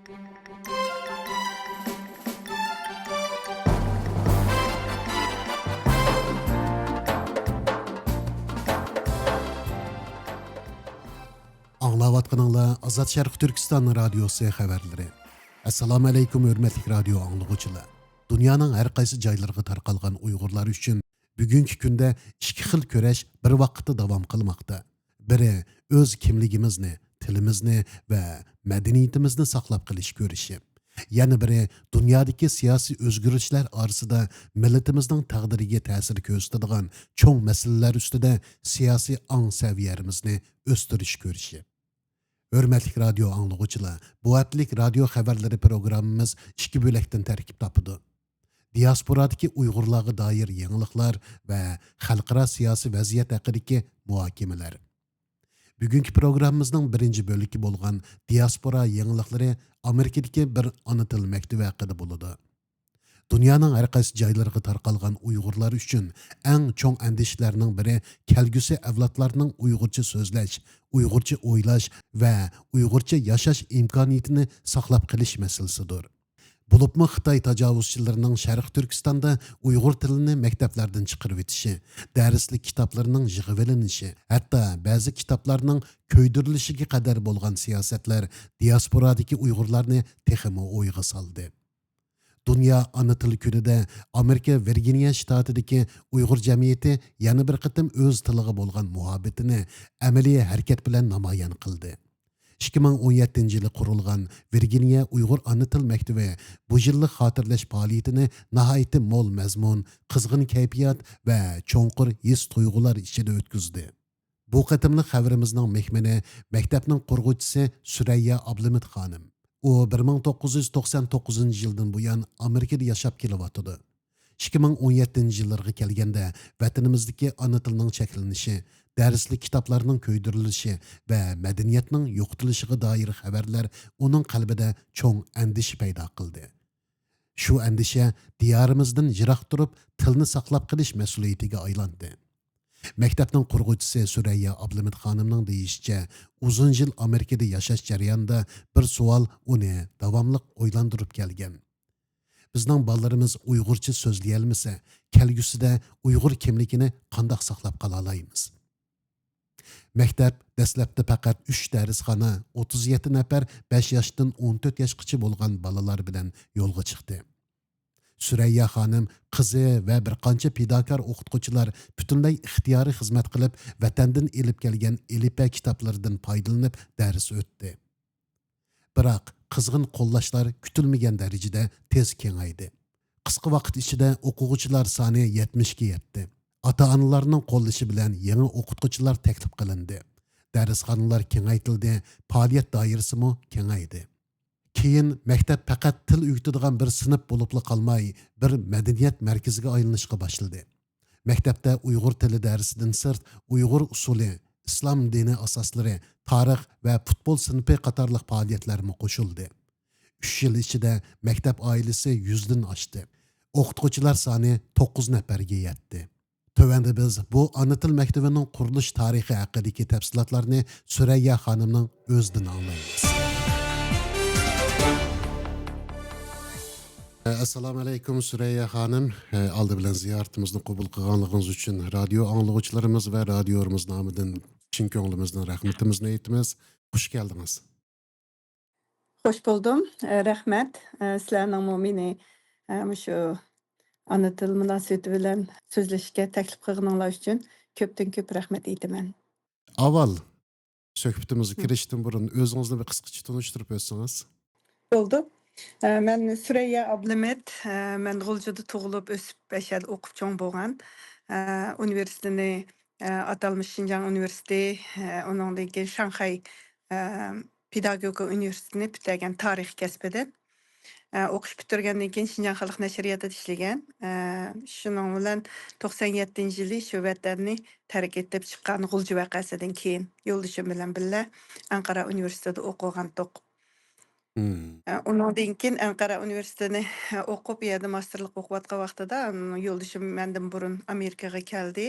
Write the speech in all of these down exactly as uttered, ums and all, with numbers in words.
ئاڭلاۋاتقىنىڭلار ئازاد شەرقىي تۈركىستان رادىيوسى خەۋەرلىرى. ئەسسالامۇ ئەلەيكۇم، ھۆرمەتلىك رادىيو ئاڭلىغۇچىلار. دۇنيانىڭ ھەر قايسى جايلىرىغا تارقالغان ئۇيغۇرلار ئۈچۈن بۈگۈنكى كۈندە ئىككى خىل كۈرەش بىر ۋاقىتتا داۋام قىلماقتا. بىرى ئۆز كىملىكىمىزنى، تىلىمىزنى ۋە مەدەنىيىتىمىزنى ساقلاپ قېلىش كۈرىشى. يەنە بىرى دۇنيادىكى سىياسىي ئۆزگىرىشلەر ئارىسىدا مىللىتىمىزنىڭ تەقدىرىگە تەسىر كۆرسىتىدىغان چوڭ مەسىلىلەر ئۈستىدە سىياسىي ئاڭ سەۋىيەمىزنى ئۆستۈرۈش كۈرىشى. ھۆرمەتلىك رادىيو ئاڭلىغۇچىلار، بۇ ھەپتىلىك رادىيو خەۋەرلىرى پروگراممىمىز ئىككى بۆلەكتىن تەركىب تاپىدۇ. دىياسپورادىكى ئۇيغۇرلارغا دائىر يېڭىلىقلار ۋە خەلقئارا سىياسىي ۋەزىيەت ھەققىدىكى مۇھاكىمىلەر. بۈگۈنكى پروگراممىمىزنىڭ بىرىنچى بۆلىكى بولغان دىياسپورا يېڭىلىقلىرى ئامېرىكىدىكى بىر ئانا تىل مەكتىۋى ھەققىدە بولىدۇ. دۇنيانىڭ ھەر قايسى جايلىرىغا تارقالغان ئۇيغۇرلار ئۈچۈن ئەڭ چوڭ ئەندىشىلەرنىڭ بىرى كەلگۈسى ئەۋلادلارنىڭ ئۇيغۇرچە سۆزلەش، ئۇيغۇرچە ئويلاش ۋە ئۇيغۇرچە ياشاش ئىمكانىيىتىنى ساقلاپ قېلىش مەسىلىسىدۇر. بولۇپمۇ خىتاي تاجاۋۇزچىلىرىنىڭ شەرقىي تۈركىستاندا ئۇيغۇر تىلىنى مەكتەپلەردىن چىقىرىۋېتىشى، دەرسلىك كىتابلىرىنىڭ يىغىۋېلىنىشى، ھەتتا بەزى كىتابلارنىڭ كۆيدۈرۈلۈشىگە قەدەر بولغان سىياسەتلەر دىياسپورادىكى ئۇيغۇرلارنى تېخىمۇ ئويغا سالدى. دۇنيا ئانا تىل كۈنىدە ئامېرىكا ۋىرگىنىيە شتاتىدىكى ئۇيغۇر جەمئىيىتى يەنە بىر قېتىم ئۆز تىلىغا بولغان مۇھەببىتىنى ئەمەلىي ھەرىكەت بىلەن نامايان قىلدى. ئىككى مىڭ ئون يەتتىنچى يىلى قۇرۇلغان ۋىرگىنىيە ئۇيغۇر ئانا تىل مەكتىۋى بۇ يىللىق خاتىرىلەش پائالىيىتىنى ناھايىتى مول مەزمۇن، قىزغىن كەيپىيات ۋە چوڭقۇر ھېس تۇيغۇلار ئىچىدە ئۆتكۈزدى. بۇ قېتىملىق خەۋىرىمىزنىڭ مېھمىنى مەكتەپنىڭ قۇرغۇچىسى سۈرەييا ئابلىمىت خانىم. ئۇ بىر مىڭ توققۇز يۈز توقسان توققۇزىنچى يىلدىن بۇيان ئامېرىكىدا ياشاپ كېلىۋاتىدۇ. ئىككى مىڭ ئون يەتتىنچى يىللىرىغا كەلگەندە، ۋەتىنىمىزدىكى ئانا تىلنىڭ چەكلىنىشى، دەرسلىك كىتابلارنىڭ كۆيدۈرۈلۈشى ۋە مەدەنىيەتنىڭ يوقىتىلىشىغا دائىر خەۋەرلەر ئۇنىڭ قەلبىدە چوڭ ئەندىشە پەيدا قىلدى. شۇ ئەندىشە دىيارىمىزدىن يىراق تۇرۇپ، تىلنى ساقلاپ قېلىش مەسئۇلىيىتىگە ئايلاندى. مەكتەپنىڭ قۇرغۇچىسى سۈرەييا ئابلىمىت خانىمنىڭ دېيىشىچە، ئۇزۇن يىل ئامېرىكىدا ياشاش جەريانىدا بىر سوئال ئۇنى داۋاملىق ئويلاندۇرۇپ كەلگەن. بىزنىڭ بالىلىرىمىز ئۇيغۇرچە سۆزلىيەلمىسە، كەلگۈسىدە ئۇيغۇر كىملىكىنى قانداق ساقلاپ قالالايمىز؟ مەكتەپ دەسلەپتە پەقەت ئۈچ دەرسخانا، ئوتتۇز يەتتە نەپەر بەش ياشتىن ئون تۆت ياشقىچە بولغان بالىلار بىلەن يولغا چىقتى. سۈرەييا خانىم قىزى ۋە بىر قانچە پىداكار ئوقۇتقۇچىلار پۈتۈنلەي ئىختىيارىي خىزمەت قىلىپ، ۋەتەندىن ئېلىپ كەلگەن ئېلىپبە كىتابلىرىدىن پايدىلىنىپ دەرس ئۆتتى. بىراق، قىزغىن قوللاشلار كۈتۈلمىگەن دەرىجىدە تېز كېڭەيدى. قىسقا ۋاقىت ئىچىدە ئوقۇغۇچىلار سانى يەتمىشكە يەتتى. ئاتا-ئانىلارنىڭ قوللىشى بىلەن يېڭى ئوقۇتقۇچىلار تەكلىپ قىلىندى. دەرسخانىلار كېڭەيتىلدى، پائالىيەت دائىرىسىمۇ كېڭەيدى. كېيىن مەكتەپ پەقەت تىل ئۆگىتىدىغان بىر سىنىپ بولۇپلا قالماي، بىر مەدەنىيەت مەركىزىگە ئايلىنىشقا باشلىدى. مەكتەپتە ئۇيغۇر تىلى دەرسىدىن سىرت، ئۇيغۇر ئۇسسۇلى، ئىسلام دىنى ئاساسلىرى، تارىخ ۋە پۇتبول سىنىپى قاتارلىق پائالىيەتلەرمۇ قوشۇلدى. ئۈچ يىل ئىچىدە مەكتەپ ئائىلىسى يۈزدىن ئاشتى. ئوقۇتقۇچىلار سانى توققۇز نەپەرگە يەتتى. تۆۋەندە بىز بۇ ئانا تىل مەكتىۋىنىڭ قۇرۇلۇش تارىخى ھەققىدىكى تەپسىلاتلارنى سۈرەييا خانىمنىڭ ئۆزىدىن ئاڭلايمىز. ئەسسالامۇ ئەلەيكۇم، سۈرەييا خانىم. ئالدى بىلەن زىيارىتىمىزنى قوبۇل قىلغانلىقىڭىز ئۈچۈن رادىيو ئاڭلىغۇچىلىرىمىز ۋە رادىيورىمىز نامىدىن چىن كۆڭلىمىزدىن رەھمىتىمىزنى ئېيتىمىز. خۇش كەلدىڭىز. خوش بولدۇم. ئە، رەھمەت. ئە، سىلەرنىڭمۇ مېنى، ئە، مۇشۇ ئانا تىل مۇناسىۋىتى بىلەن سۆزلىشىشكە تەكلىپ قىلغىنىڭلار ئۈچۈن كۆپتىن كۆپ رەھمەت ئېيتىمەن. ئاۋۋال سۆھبىتىمىزگە كىرىشتىن بۇرۇن ئۆزىڭىزنى بىر قىسقىچە تونۇشتۇرۇپ ئۆتسىڭىز. بولدى. ئە، مەن سۈرەييا ئابلىمىت. ئە، مەن غۇلجىدا تۇغۇلۇپ، ئۆسۈپ، ئەشەدە ئوقۇپ چوڭ بولغان. ئە، ئۇنىۋېرسىتېتنى، ئە، ئاتالمىش شىنجاڭ ئۇنىۋېرسىتېتى، ئە، ئۇنىڭدىن كېيىن شاڭخەي، ئە، پېداگوگىكا ئۇنىۋېرسىتېتىنى پۈتتۈرگەن تارىخ كەسپىدىن. ئە، ئوقۇش پۈتتۈرگەندىن كېيىن شىنجاڭ خەلق نەشرىياتىدا ئىشلىگەن. ئە، شۇنىڭ بىلەن توقسان يەتتىنچى يىلى شۇ ۋەتەننى تەرك ئېتىپ چىققان غۇلجا ۋەقەسىدىن كېيىن يولدىشىم بىلەن بىللە ئەنقەرە ئۇنىۋېرسىتېتىدا ئوقۇغانتۇق. مم. ئە، ئۇنىڭدىن كېيىن ئەنقەرە ئۇنىۋېرسىتېتىنى ئوقۇپ، ئۇ يەردە ماستېرلىق ئوقۇۋاتقان ۋاقتىدا، م، يولدىشىم مەندىن بۇرۇن ئامېرىكىغا كەلدى.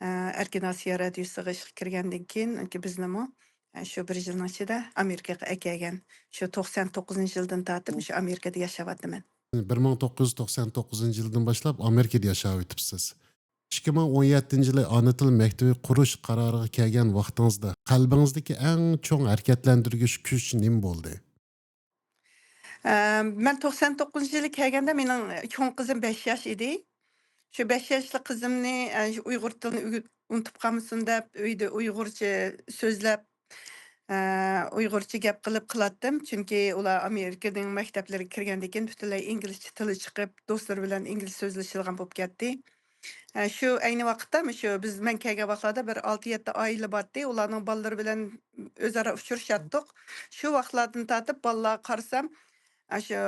ئە، ئەركىن ئاسىيا رادىيوسىغا ئىشقا كىرگەندىن كېيىن، بىزنىمۇ ئە، شۇ بىر يىلنىڭ ئىچىدە ئامېرىكىغا ئەكەلگەن. شۇ توقسان توققۇزىنچى يىلدىن تارتىپ شۇ ئامېرىكىدا ياشاۋاتىمەن. بىر مىڭ توققۇز يۈز توقسان توققۇزىنچى يىلدىن باشلاپ ئامېرىكىدا ياشاۋېتىپسىز. ئىككى مىڭ ئون يەتتىنچى يىلى ئانا تىل مەكتىۋى قۇرۇش قارارىغا كەلگەن ۋاقتىڭىزدا قەلبىڭىزدىكى ئەڭ چوڭ ھەرىكەتلەندۈرگۈچ كۈچ نېمە بولدى؟ ئە، مەن توقسان توققۇزىنچى يىلى كەلگەندە مېنىڭ چوڭ قىزىم بەش ياش ئىدى. شۇ بەش ياشلىق قىزىمنى، ئە، شۇ ئۇيغۇر تىلىنى ئۆگىت-، ئۇنتۇپ قالمىسۇن دەپ، ئۆيدە ئۇيغۇرچە سۆزلەپ، ئە، ئۇيغۇرچە گەپ قىلىپ قىلاتتىم. چۈنكى ئۇلار ئامېرىكىنىڭ مەكتەپلىرىگە كىرگەندىن كېيىن پۈتۈنلەي ئىنگلىزچە تىلى چىقىپ، دوستلىرى بىلەن ئىنگلىز سۆزلىشىدىغان بولۇپ كەتتى. ئە، شۇ ئەينى ۋاقىتتا مۇشۇ بىز، مەن كەلگەن ۋاقىتلاردا بىر ئالتە يەتتە ئائىلە بارتى. ئۇلارنىڭ بالىلىرى بىلەن ئۆزئارا ئۇچرىشاتتۇق. شۇ ۋاقىتلاردىن تارتىپ بالىلارغا قارىسام، ئاشۇ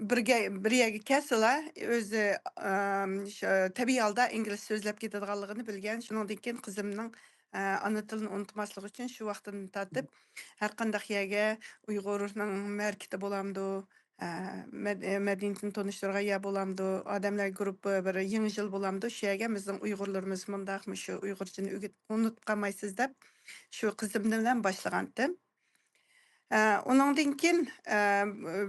بىرگە، بىر يەرگە كەلسىلا، ئۆزى، ئەم، شۇ تەبىئىي ھالدا ئىنگلىز سۆزلەپ كېتىدىغانلىقىنى بىلگەن. شۇنىڭدىن كېيىن قىزىمنىڭ، ئە، ئانا تىلىنى ئۇنتۇماسلىقى ئۈچۈن شۇ ۋاقىتتىن تارتىپ ھەر قانداق يەرگە ئۇيغۇرنىڭ ماركېتى بولامدۇ، ئە، مەد-، ئە، مەدەنىيىتىنى تونۇشتۇرغان يەر بولامدۇ، ئادەملەر گۇرۇپپا، بىر يېڭى يىل بولامدۇ، شۇ يەرگە بىزنىڭ ئۇيغۇرلىرىمىز مۇنداق، مۇشۇ ئۇيغۇرچىنى ئۆگىتىپ، ئۇنتۇپ قالمايسىز دەپ، شۇ قىزىمدىن بىلەن باشلىغانتىم. ئە، ئۇنىڭدىن كېيىن، ئە،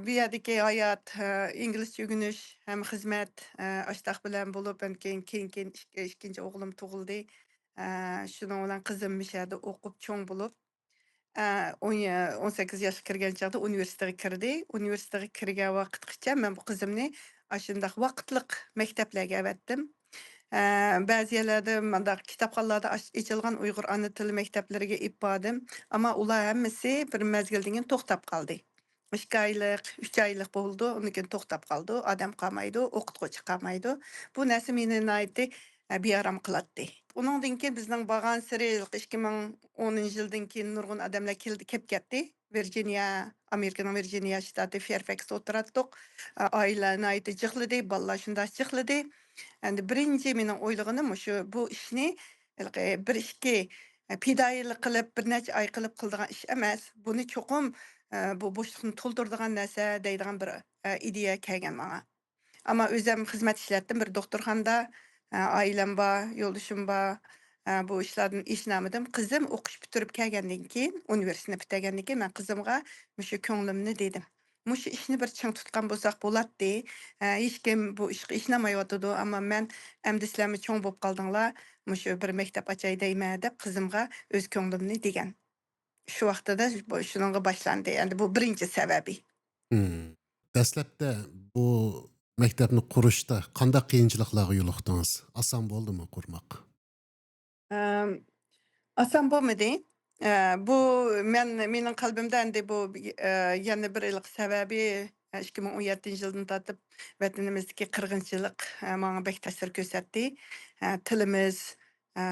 بۇ يەردىكى ھايات، ئە، ئىنگلىزچە ئۆگىنىش ھەم خىزمەت، ئە، ئاشتاق بىلەن بولۇپ، ھەم كېيىن، كېيىن، كېيىن ئىك-، ئىككىنچى ئوغلۇم تۇغۇلدى. ئە، شۇنىڭ بىلەن قىزىم مۇشۇ يەردە ئوقۇپ چوڭ بولۇپ، ئە، ئون، ئون سەككىز ياشقا كىرگەن چاغدا ئۇنىۋېرسىتېتقا كىردى. ئۇنىۋېرسىتېتقا كىرگەن ۋاقىتقىچە مەن بۇ قىزىمنى ئاشۇنداق ۋاقىتلىق مەكتەپلەرگە ئەۋەتتىم. ئە، بەزى يەرلەردە مۇنداق كىتابخانىلاردا ئاچ-، ئېچىلغان ئۇيغۇر ئانا تىلى مەكتەپلىرىگە ئېلىپ باردىم. ئەمما ئۇلار ھەممىسى بىر مەزگىلدىن كېيىن توختاپ قالدى. ئىككى ئايلىق، ئۈچ ئايلىق بولىدۇ، ئۇندىن كېيىن توختاپ قالىدۇ، ئادەم قالمايدۇ، ئوقۇتقۇچى قالمايدۇ. بۇ نەرسە مېنى ناھايىتى، ئە، بىئارام قىلاتتى. ئۇنىڭدىن كېيىن بىزنىڭ بارغانسېرى ئىككى مىڭ ئونىنچى يىلدىن كېيىن نۇرغۇن ئادەملەر كېلدى، كېلىپ كەتتى. ۋىرجىنىيە، ئامېرىكىنىڭ ۋىرجىنىيە شتاتى فېرفەكستا ئولتۇراتتۇق. ئائىلە ناھايىتى جىقلىدى، بالىلار شۇنداق جىقلىدى. ئەمدى بىرىنچى مېنىڭ ئويلىغىنىم مۇشۇ، بۇ ئىشنى ھېلىقى بىر ئىككى پىدائىيلىق قىلىپ، بىر نەچچە ئاي قىلىپ قىلىدىغان ئىش ئەمەس. بۇنى چوقۇم، بۇ بوشلۇقنى تولدۇرىدىغان نەرسە دەيدىغان بىر ئىدىيە كەلگەن ماڭا. ئەمما ئۆزۈم خىزمەت ئىشلەتتىم بىر دوختۇرخانىدا. ئائىلەم بار، يولدىشىم بار. بۇ ئىشلاردىن ئېچىنالمىدىم. قىزىم ئوقۇش پۈتتۈرۈپ كەلگەندىن كېيىن، ئۇنىۋېرسىتېتنى پۈتتۈرگەندىن كېيىن مەن قىزىمغا مۇشۇ كۆڭلۈمنى دېدىم. مۇشۇ ئىشنى بىر چىڭ تۇتقان بولساق بولاتتى. ھە، ھېچكىم بۇ ئىشقا ئىشىنالمايۋاتىدۇ، ئەمما مەن ئەمدى سىلەرمۇ چوڭ بولۇپ قالدىڭلار، مۇشۇ بىر مەكتەپ ئاچاي دەيمەن دەپ قىزىمغا ئۆز كۆڭلۈمنى دېگەن. شۇ ۋاقتىدا بۇ، شۇنىڭغا باشلاندى. ئەمدى بۇ بىرىنچى سەۋەبى. مم. دەسلەپتە بۇ مەكتەپنى قۇرۇشتا قانداق قىيىنچىلىقلارغا يولۇقتىڭىز؟ ئاسان بولدىمۇ قۇرماق؟ ئەم، ئاسان بولمىدى. ئە، بۇ مەن، مېنىڭ قەلبىمدە ئەمدى بۇ، ئە، يەنە بىر ھېلىقى سەۋەبى، ئە، ئىككى مىڭ ئون يەتتىنچى يىلدىن تارتىپ ۋەتىنىمىزدىكى قىرغىنچىلىق، ئە، ماڭا بەك تەسىر كۆرسەتتى. ئە، تىلىمىز، ئە،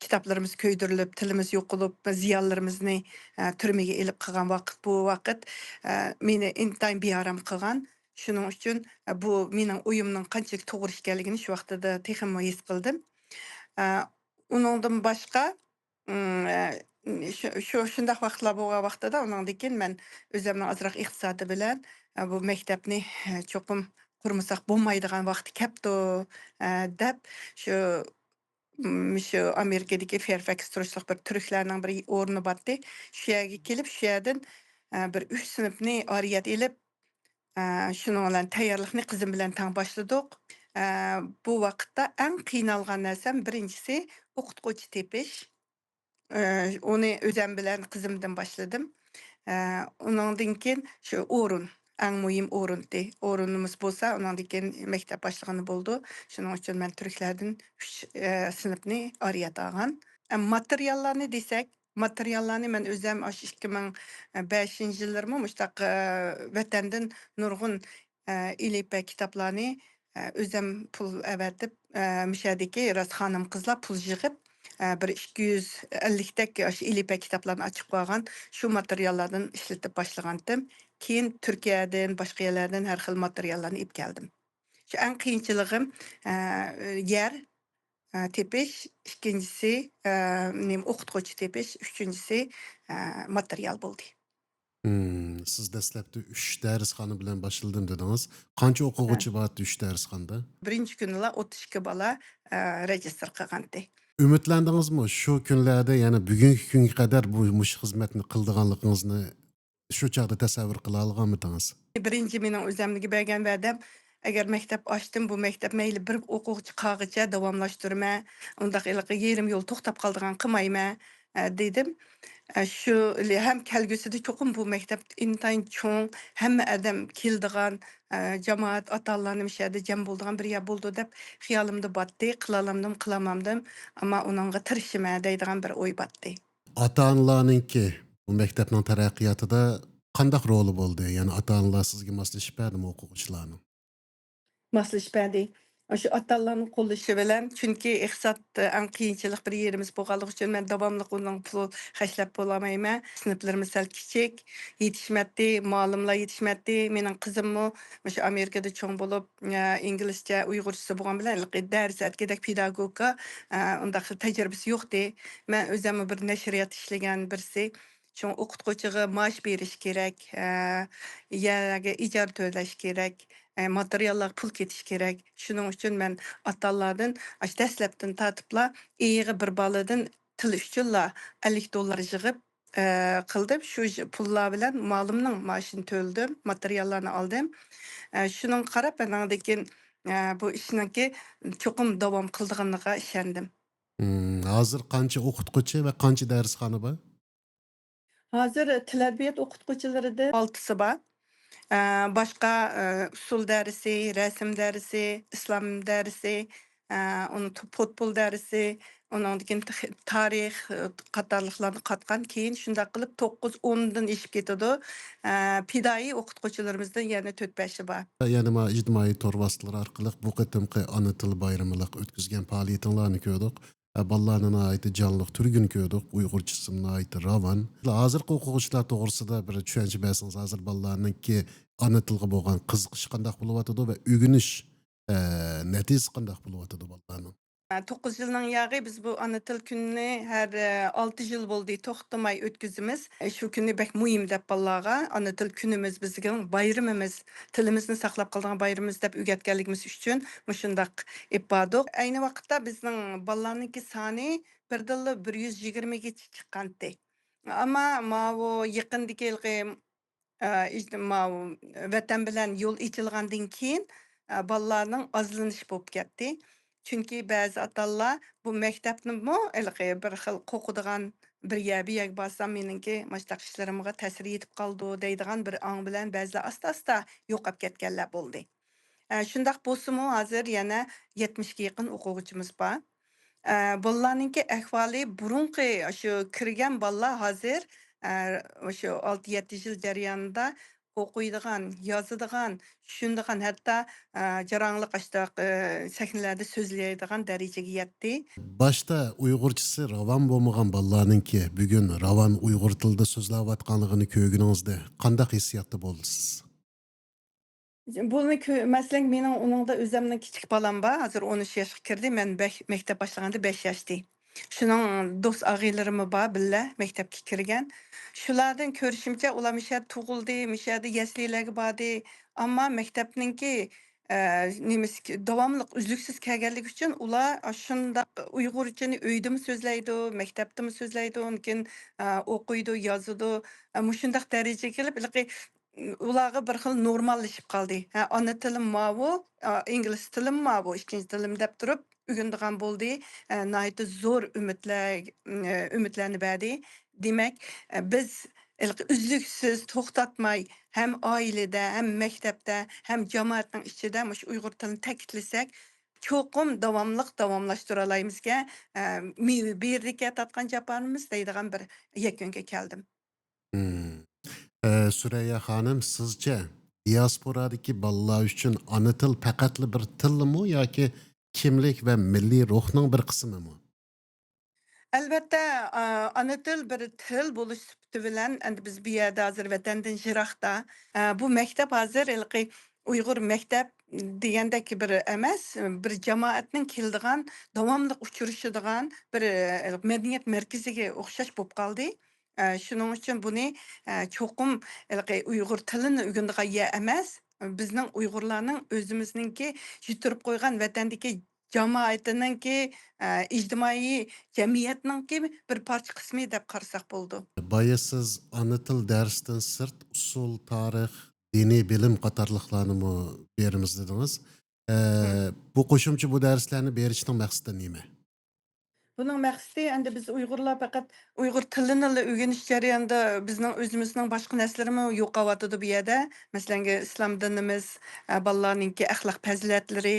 كىتابلىرىمىز كۆيدۈرۈلۈپ، تىلىمىز يوقىلىپ، زىيالىيلىرىمىزنى، ئە، تۈرمىگە ئېلىپ قىلغان ۋاقىت، بۇ ۋاقىت، ئە، مېنى ئىنتايىن بىئارام قىلغان. شۇنىڭ ئۈچۈن، ئە، بۇ مېنىڭ ئويۇمنىڭ قانچىلىك توغرا ئىكەنلىكىنى شۇ ۋاقتىدا تېخىمۇ ھېس قىلدىم. ئە، ئۇنىڭدىن باشقا، ئىم، ئە، شۇ، شۇ، شۇنداق ۋاقىتلار بولغان ۋاقتىدا، ئۇنىڭدىن كېيىن مەن ئۆزۈمنىڭ ئازراق ئىقتىسادى بىلەن، ئە، بۇ مەكتەپنى، ئە، چوقۇم قۇرمىساق بولمايدىغان ۋاقتى كەپتۇ، ئە، دەپ، شۇ مۇشۇ ئامېرىكىدىكى فېرفەكس تۇرۇشلۇق بىر تۈركلەرنىڭ بىر ئورنى بارتى. شۇ يەرگە كېلىپ، شۇ يەردىن، ئە، بىر ئۈچ سىنىپنى ئارىيەت ئېلىپ، ئە، شۇنىڭ بىلەن تەييارلىقنى قىزىم بىلەن تەڭ باشلىدۇق. ئە، بۇ ۋاقىتتا ئەڭ قىينالغان نەرسەم بىرىنچىسى ئوقۇتقۇچى تېپىش. ئە، ئۇنى ئۆزەم بىلەن قىزىمدىن باشلىدىم. ئە، ئۇنىڭدىن كېيىن شۇ ئورۇن، ئەڭ مۇھىم ئورۇنتى. ئورۇنىمىز بولسا، ئۇنىڭدىن كېيىن مەكتەپ باشلىغىنى بولىدۇ. شۇنىڭ ئۈچۈن مەن تۈركلەردىن ئۈچ، ئە، سىنىپنى ئارىيەت ئالغان. ئە، ماتېرىياللارنى دېسەك، ماتېرىياللارنى مەن ئۆزەم ئاشۇ ئىككى مىڭ بەشىنچى يىللىرىمۇ مۇشۇنداق، ئە، ۋەتەندىن نۇرغۇن، ئە، ئېلىپبە كىتابلارنى، ئە، ئۆزەم پۇل ئەۋەتىپ، ئە، مۇشۇ يەردىكى راست خانىم-قىزلار پۇل يىغىپ، ئە، بىر ئىككى يۈز ئەللىكتەك ئاشۇ ئېلىپبە كىتابلارنى ئاچىپ قالغان، شۇ ماتېرىياللاردىن ئىشلىتىپ باشلىغانتىم. كېيىن تۈركىيەدىن، باشقا يەرلەردىن ھەر خىل ماتېرىياللارنى ئېلىپ كەلدىم. شۇ ئەڭ قىيىنچىلىقىم، ئە، يەر، ئە، تېپىش، ئىككىنچىسى، ئە، نېمە، ئوقۇتقۇچى تېپىش، ئۈچىنچىسى، ئە، ماتېرىيال بولدى. ھىم، سىز دەسلەپتە ئۈچ دەرسخانا بىلەن باشلىدىم دېدىڭىز. قانچە ئوقۇغۇچى بارتى ئۈچ دەرسخانىدا؟ بىرىنچى كۈنىلا ئوتتۇز ئىككى بالا، ئە، رېجىستىر قىلغانتى. ئۈمىدلەندىڭىزمۇ شۇ كۈنلەردە، يەنى بۈگۈنكى كۈنگە قەدەر بۇ، مۇشۇ خىزمەتنى قىلىدىغانلىقىڭىزنى شۇ چاغدا تەسەۋۋۇر قىلالىغانمىدىڭىز؟ بىرىنچى مېنىڭ ئۆزۈمگە بەرگەن ۋەدەم، ئەگەر مەكتەپ ئاچتىم، بۇ مەكتەپ مەيلى بىر ئوقۇغۇچى قالغىچە داۋاملاشتۇرىمەن، ئۇنداق ھېلىقى يېرىم يول توختاپ قالىدىغان قىلمايمەن، ئە، دېدىم. ئە، شۇ ھەم كەلگۈسىدە چوقۇم بۇ مەكتەپ ئىنتايىن چوڭ، ھەممە ئادەم كېلىدىغان، ئە، جامائەت، ئاتا-ئانىلارنى مۇشۇ يەردە جەم بولىدىغان بىر يەر بولىدۇ دەپ خىيالىمدا باتتى. قىلالامدىم، قىلالمامدىم، ئەمما ئۇنىڭغا تىرىشىمەن دەيدىغان بىر ئوي باتتى. ئاتا-ئانىلارنىڭكى بۇ مەكتەپنىڭ تەرەققىياتىدا قانداق رولى بولدى؟ يەنى ئاتا-ئانىلار سىزگە ماسلىشىپ بەردىمۇ ئوقۇغۇچىلارنىڭ؟ ماسلىشىپ بەردى. شۇ ئاتا-ئانىلارنىڭ قوللىشى بىلەن، چۈنكى ئىقتىساد ئەڭ قىيىنچىلىق بىر يېرىمىز بولغانلىقى ئۈچۈن، مەن داۋاملىق ئۇنىڭ پۇل خەجلەپ بولالمايمەن. سىنىپلىرىمىز سەل كىچىك، يېتىشمەتتى، مۇئەللىملەر يېتىشمەتتى. مېنىڭ قىزىممۇ مۇشۇ ئامېرىكىدا چوڭ بولۇپ، ئە، ئىنگلىزچە، ئۇيغۇرچىسى بولغان بىلەن، ھېلىقى دەرس ئەتكۈدەك پېداگوگىكا، ئە، ئۇنداق تەجرىبىسى يوقتى. مەن ئۆزۈممۇ بىر نەشرىيات ئىشلىگەن بىرسى. شۇڭا ئوقۇتقۇچىغا مائاش بېرىش كېرەك، ئە، يەرگە ئىجارە تۆلەش كېرەك، ئە، ماتېرىياللارغا پۇل كېتىش كېرەك. شۇنىڭ ئۈچۈن مەن ئاتا-ئانىلاردىن ئاشۇ دەسلەپتىن تارتىپلا ئېيىغا بىر بالىدىن تىل ئۈچۈنلا ئەللىك دوللار يىغىپ، ئە، قىلدىم. شۇ ژ-، پۇللار بىلەن مۇئەللىمنىڭ مائاشىنى تۆلىدىم، ماتېرىياللارنى ئالدىم. ئە، شۇنىڭغا قاراپ مەن ئاندىن كېيىن، ئە، بۇ ئىشنىڭكى چوقۇم داۋام قىلىدىغانلىقىغا ئىشەندىم. مم، ھازىر قانچە ئوقۇتقۇچى ۋە قانچە دەرسخانا بار؟ ھازىر تىل ئەدەبىيات ئوقۇتقۇچىلىرىدىن ئالتىسى بار. ئە، باشقا، ئە، ئۇسسۇل دەرسى، رەسىم دەرسى، ئىسلام دەرسى، ئە، ئۇنىڭ تو-، پۇتبول دەرسى، ئۇنىڭدىن كېيىن تېخى تارىخ، ئە، قاتارلىقلارنى قاتقان. كېيىن شۇنداق قىلىپ توققۇز، ئوندىن ئېشىپ كېتىدۇ. ئە، پىدائىي ئوقۇتقۇچىلىرىمىزدىن يەنە تۆت، بەشى بار. يەنە مانا ئىجتىمائىي تور ۋاسىتىلىرى ئارقىلىق بۇ قېتىمقى ئانا تىل بايرىمىلىق ئۆتكۈزگەن پائالىيىتىڭلارنى كۆردۇق. ئە، بالىلارنى ناھايىتى جانلىق، تۈرگۈن كۆردۇق. ئۇيغۇرچىسىمۇ ناھايىتى راۋان. ھازىرقى ئوقۇغۇچىلار توغرىسىدا بىر چۈشەنچە بەرسىڭىز، ھازىر بالىلارنىڭكى ئانا تىلغا بولغان قىزىقىشى قانداق بولۇۋاتىدۇ ۋە ئۆگىنىش، ئە، نەتىجىسى قانداق بولۇۋاتىدۇ بالىلارنىڭ؟ ئە، توققۇز يىلنىڭ ياغى بىز بۇ ئانا تىل كۈنىنى ھەر، ئە، ئالتە يىل بولدى، توختىماي ئۆتكۈزىمىز. ئە، شۇ كۈننى بەك مۇھىم دەپ بالىلارغا، ئانا تىل كۈنىمىز، بىزنىڭ بايرىمىمىز، تىلىمىزنى ساقلاپ قالىدىغان بايرىمىمىز دەپ ئۆگەتكەنلىكىمىز ئۈچۈن مۇشۇنداق ئېلىپ باردۇق. ئەينى ۋاقىتتا بىزنىڭ بالىلارنىڭكى سانى بىردىنلا بىر يۈز يىگىرمىگىچە چىققانتى. ئەمما ماۋۇ يېقىندىكى ھېلىقى، ئە، ئىج-، ماۋۇ ۋەتەن بىلەن يول ئېچىلغاندىن كېيىن، ئە، بالىلارنىڭ ئازلىنىشى بولۇپ كەتتى. چۈنكى بەزى ئاتا-ئانىلار بۇ مەكتەپنىمۇ ھېلىقى بىر خىل قورقىدىغان، بىر يەر، بۇ يەرگە بارسام مېنىڭكى مۇشۇنداق ئىشلىرىمغا تەسىر يېتىپ قالىدۇ دەيدىغان بىر ئاڭ بىلەن بەزىلەر ئاستا-ئاستا يوقاپ كەتكەنلەر بولدى. ئە، شۇنداق بولسىمۇ، ھازىر يەنە يەتمىشكە يېقىن ئوقۇغۇچىمىز بار. ئە، بالىلارنىڭكى ئەھۋالى، بۇرۇنقى شۇ كىرگەن بالىلار ھازىر، ئە، شۇ ئالتە، يەتتە يىل جەريانىدا ئوقۇيدىغان، يازىدىغان، چۈشىنىدىغان، ھەتتا، ئە، جاراڭلىق ئاشتاق، ئە، سەھنىلەردە سۆزلەيدىغان دەرىجىگە يەتتى. باشتا ئۇيغۇرچىسى راۋان بولمىغان بالىلارنىڭكى بۈگۈن راۋان ئۇيغۇر تىلىدا سۆزلەۋاتقانلىقىنى كۆرگىنىڭىزدە قانداق ھېسسىياتتا بولدىسىز؟ بۇنى كۆ-، مەسىلەن، مېنىڭ ئۇنىڭدا ئۆزۈمنىڭ كىچىك بالام بار. ھازىر ئون ئۈچ ياشقا كىردى. مەن بەش-، مەكتەپ باشلىغاندا بەش ياشتى. شۇنىڭ دوست ئاغىنىلىرىممۇ بار، بىللە مەكتەپكە كىرگەن. شۇلاردىن كۆرۈشۈمچە، ئۇلار مۇشۇ يەردە تۇغۇلدى، مۇشۇ يەردە يەسلىلەرگە باردى. ئەمما مەكتەپنىڭكى، ئە، نېمىسى، داۋاملىق ئۈزلۈكسىز كەلگەنلىكى ئۈچۈن ئۇلار شۇنداق ئۇيغۇرچىنى ئۆيدىمۇ سۆزلەيدۇ، مەكتەپتىمۇ سۆزلەيدۇ، ئۇنىڭ كېيىن، ئە، ئوقۇيدۇ، يازىدۇ. ئە، مۇشۇنداق دەرىجىگە كېلىپ، ھېلىقى ئۇلارغا بىر خىل نورماللىشىپ قالدى. ھە، ئانا تىلىم ماۋۇ، ئا، ئىنگلىز تىلىم ماۋۇ، ئىككىنچى تىلىم دەپ تۇرۇپ ئۆگىنىدىغان بولدى. ئە، ناھايىتى زور ئۈمىدلەر، ئە، ئۈمىدلەرنى بەردى. دېمەك، ئە، بىز ھېلىقى ئۈزلۈكسىز توختاتماي ھەم ئائىلىدە، ھەم مەكتەپتە، ھەم جامائەتنىڭ ئىچىدە مۇشۇ ئۇيغۇر تىلىنى تەكىتلىسەك، چوقۇم داۋاملىق داۋاملاشتۇرالايمىزكەن، ئە، مېۋە بېرىدىكەن تارتقان جاپالىرىمىز دەيدىغان بىر يەكۈنگە كەلدىم. مم. ئە، سۈرەييە خانىم، سىزچە دىياسپورادىكى بالىلار ئۈچۈن ئانا تىل پەقەتلا بىر تىلمۇ ياكى كىملىك ۋە مىللىي روھنىڭ بىر قىسمىمۇ؟ ئەلۋەتتە، ئا-، ئانا تىل بىر تىل بولۇش سۈپىتى بىلەن، ئەمدى بىز بۇ يەردە ھازىر ۋەتەندىن يىراقتا. ئە، بۇ مەكتەپ ھازىر ھېلىقى ئۇيغۇر مەكتەپ دېگەندەك بىر ئەمەس، بىر جامائەتنىڭ كېلىدىغان، داۋاملىق ئۇچرىشىدىغان بىر، ئە، مەدەنىيەت مەركىزىگە ئوخشاش بولۇپ قالدى. ئە، شۇنىڭ ئۈچۈن بۇنى، ئە، چوقۇم ھېلىقى ئۇيغۇر تىلىنى ئۆگىنىدىغان يەر ئەمەس، بىزنىڭ ئۇيغۇرلارنىڭ ئۆزىمىزنىڭكى يىتتۈرۈپ قويغان ۋەتەندىكى جامائىتىنىڭكى، ئە، ئىجتىمائىي جەمئىيەتنىڭكى بىر پارچە قىسمى دەپ قارىساق بولىدۇ. بايا سىز ئانا تىل دەرسىدىن سىرت ئۇسسۇل، تارىخ، دىنىي بىلىم قاتارلىقلارنىمۇ بېرىمىز دېدىڭىز. ئە، بۇ قوشۇمچە بۇ دەرسلەرنى بېرىشنىڭ مەقسىتى نېمە؟ بۇنىڭ مەقسىتى ئەمدى بىز ئۇيغۇرلار پەقەت ئۇيغۇر تىلىنىلا ئۆگىنىش جەريانىدا بىزنىڭ ئۆزىمىزنىڭ باشقا نەرسىلىرىمۇ يوقاۋاتىدۇ بۇ يەردە. مەسىلەن، ئىسلام دىنىمىز، ئە، بالىلارنىڭكى ئەخلاق پەزىلەتلىرى،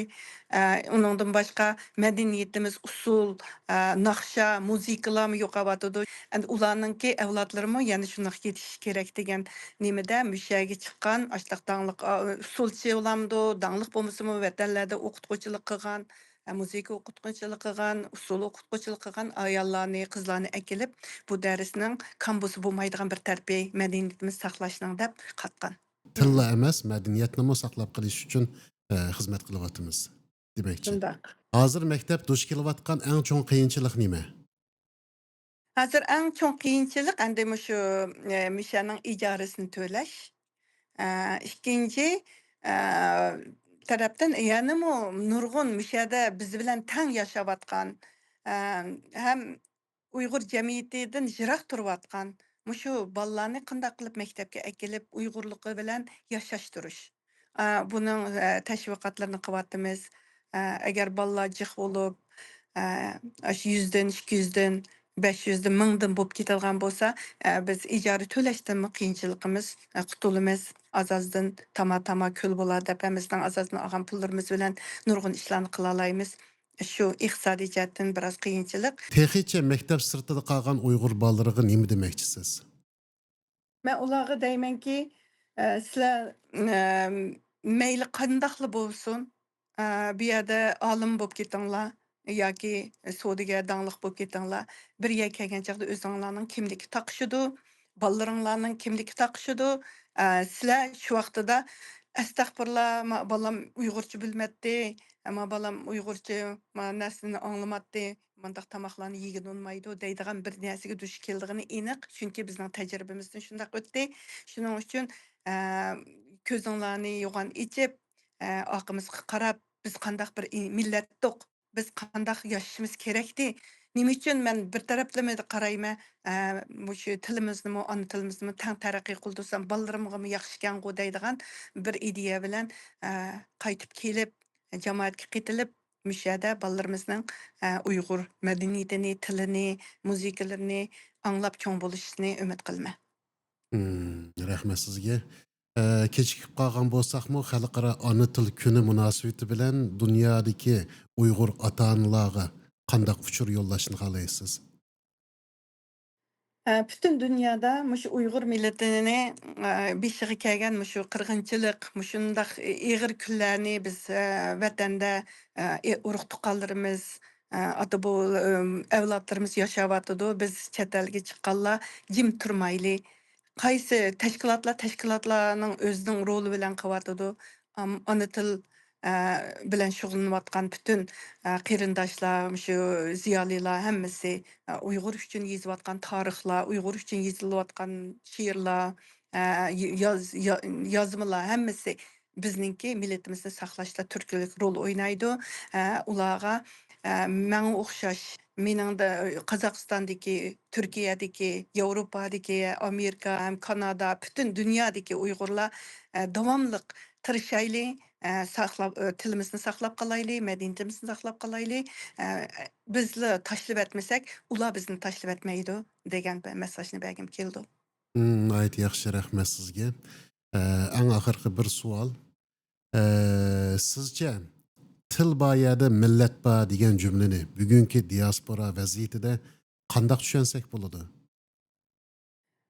ئە، ئۇنىڭدىن باشقا مەدەنىيىتىمىز، ئۇسسۇل، ئە، ناخشا، مۇزىكىلارمۇ يوقاۋاتىدۇ. ئەمدى ئۇلارنىڭكى ئەۋلادلىرىمۇ يەنە شۇنداق يېتىشىشى كېرەك دېگەن نېمىدە مۇشۇ يەرگە چىققان ئاشۇنداق داڭلىق، ئا، ئۇسسۇلچى بولامدۇ، داڭلىق بولمىسىمۇ ۋەتەنلەردە ئوقۇتقۇچىلىق قىلغان، ئە، مۇزىكا ئوقۇتقۇچىلىق قىلغان، ئۇسسۇل ئوقۇتقۇچىلىق قىلغان ئاياللارنى، قىزلارنى ئەكېلىپ، بۇ دەرسنىڭ كامبۇسى بولمايدىغان بىر تەرىپى مەدەنىيىتىمىز ساقلاشنىڭ دەپ قاتقان. تىللا ئەمەس، مەدەنىيەتنىمۇ ساقلاپ قېلىش ئۈچۈن، ئە، خىزمەت قىلىۋاتىمىز دېمەكچى. شۇنداق. ھازىر مەكتەپ دۇچ كېلىۋاتقان ئەڭ چوڭ قىيىنچىلىق نېمە؟ ھازىر ئەڭ چوڭ قىيىنچىلىق ئەمدى مۇشۇ، ئە، مۇشۇنىڭ ئىجارىسىنى تۆلەش. ئە، ئىككىنچى، ئە، تەرەپتىن يەنىمۇ نۇرغۇن مۇشۇ يەردە بىز بىلەن تەڭ ياشاۋاتقان، ئە، ھەم ئۇيغۇر جەمئىيىتىدىن يىراق تۇرۇۋاتقان مۇشۇ بالىلارنى قانداق قىلىپ مەكتەپكە ئەكېلىپ، ئۇيغۇرلۇقى بىلەن ياشاشتۇرۇش. ئە، بۇنىڭ، ئە، تەشۋىقاتلىرىنى قىلىۋاتىمىز. ئە، ئەگەر بالىلار جىق بولۇپ، ئە، ئاشۇ يۈزدىن، ئىككى يۈزدىن، بەش يۈزدىن، مىڭدىن بولۇپ كېتىدىغان بولسا، ئە، بىز ئىجارە تۆلەشتىنمۇ قىيىنچىلىقىمىز، ئە، قۇتۇلىمىز. ئاز-ئازدىن تاما-تاما كۆل بولار دەپ ھەممىسىنىڭ ئاز-ئازدىن ئالغان پۇللىرىمىز بىلەن نۇرغۇن ئىشلارنى قىلالايمىز. شۇ ئىقتىسادىي جەھەتتىن بىراز قىيىنچىلىق. تېخىچە مەكتەپ سىرتىدا قالغان ئۇيغۇر بالىلىرىغا نېمە دېمەكچىسىز؟ مەن ئۇلارغا دەيمەنكى، ئە، سىلەر، ئە، مەيلى قانداقلا بولسۇن، ئە، بۇ يەردە ئالىم بولۇپ كېتىڭلار ياكى سودىگەر، داڭلىق بولۇپ كېتىڭلار. بىر يەرگە كەلگەن چاغدا ئۆزۈڭلارنىڭ كىملىكى تاقىشىدۇ، بالىلىرىڭلارنىڭ كىملىكى تاقىشىدۇ. ئە، سىلەر شۇ ۋاقتىدا، «ئەستەغپۇرۇللا، ما بالام ئۇيغۇرچە بىلمەتتى، ما بالام ئۇيغۇرچە ما نەرسىنى ئاڭلىماتتى، مانداق تاماقلارنى يېگىلى ئۇنىمايدۇ» دەيدىغان بىر نەرسىگە دۇچ كېلىدىغىنى ئېنىق. چۈنكى بىزنىڭ تەجرىبىمىزدىن شۇنداق ئۆتتى. شۇنىڭ ئۈچۈن، ئە، كۆزۈڭلارنى يوغان ئېچىپ، ئە، ئارقىمىزغا قاراپ، بىز قانداق بىر ئى-، مىللەتتۇق، بىز قانداق ياشىشىمىز كېرەكتى؟ نېمە ئۈچۈن مەن بىر تەرەپلىمە قارايمەن، ئە، مۇشۇ تىلىمىزنىمۇ، ئانا تىلىمىزنىمۇ تەڭ تەرەققىي قىلدۇرسام، بالىلىرىمغىمۇ ياخشىكەنغۇ دەيدىغان بىر ئىدىيە بىلەن، ئە، قايتىپ كېلىپ، جامائەتكە قېتىلىپ، مۇشۇ يەردە بالىلىرىمىزنىڭ، ئە، ئۇيغۇر مەدەنىيىتىنى، تىلىنى، مۇزىكىلىرىنى ئاڭلاپ چوڭ بولۇشىنى ئۈمىد قىلىمەن. مم، رەھمەت سىزگە. ئە، كېچىكىپ قالغان بولساقمۇ، خەلقئارا ئانا تىل كۈنى مۇناسىۋىتى بىلەن دۇنيادىكى ئۇيغۇر ئاتا-ئانىلارغا قانداق ئۇچۇر يوللاشنى خالايسىز؟ ئە، پۈتۈن دۇنيادا مۇشۇ ئۇيغۇر مىللىتىنى، ئە، بېشىغا كەلگەن مۇشۇ قىرغىنچىلىق، مۇشۇنداق ئېغىر كۈنلەرنى بىز، ئە، ۋەتەندە، ئە، ئۇرۇق-تۇغقانلىرىمىز، ئە، ئاتا-بوۋا-، ئەۋلادلىرىمىز ياشاۋاتىدۇ. بىز چەت ئەلگە چىققانلار جىم تۇرمايلى. قايسى تەشكىلاتلار تەشكىلاتلارنىڭ ئۆزىنىڭ رولى بىلەن قىلىۋاتىدۇ. ئام-، ئانا تىل، ئە، بىلەن شۇغۇللىنىۋاتقان پۈتۈن، ئە، قېرىنداشلار، مۇشۇ زىيالىيلار ھەممىسى، ئە، ئۇيغۇر ئۈچۈن يېزىۋاتقان تارىخلار، ئۇيغۇر ئۈچۈن يېزىلىۋاتقان شېئىرلار، ئە، ي-، ياز-، يا-، يازمىلار ھەممىسى بىزنىڭكى مىللىتىمىزنى ساقلاشتا تۈرتكىلىك رول ئوينايدۇ. ئە، ئۇلارغا، ئە، ماڭا ئوخشاش، مېنىڭدە، قازاقىستاندىكى، تۈركىيەدىكى، ياۋروپادىكى، ئامېرىكا ھەم كانادا، پۈتۈن دۇنيادىكى ئۇيغۇرلار، ئە، داۋاملىق تىرىشايلى، ئە، ساقلاپ، ئە، تىلىمىزنى ساقلاپ قالايلى، مەدەنىيىتىمىزنى ساقلاپ قالايلى. ئە، بىزلا تاشلىۋەتمىسەك، ئۇلار بىزنى تاشلىۋەتمەيدۇ دېگەن بىر مېساژنى بەرگۈم كېلىدۇ. مم، ناھايىتى ياخشى، رەھمەت سىزگە. ئە، ئەڭ ئاخىرقى بىر سوئال. ئە، سىزچە، «تىل بار يەردە مىللەت بار» دېگەن جۈملىنى بۈگۈنكى دىياسپورا ۋەزىيىتىدە قانداق چۈشەنسەك بولىدۇ؟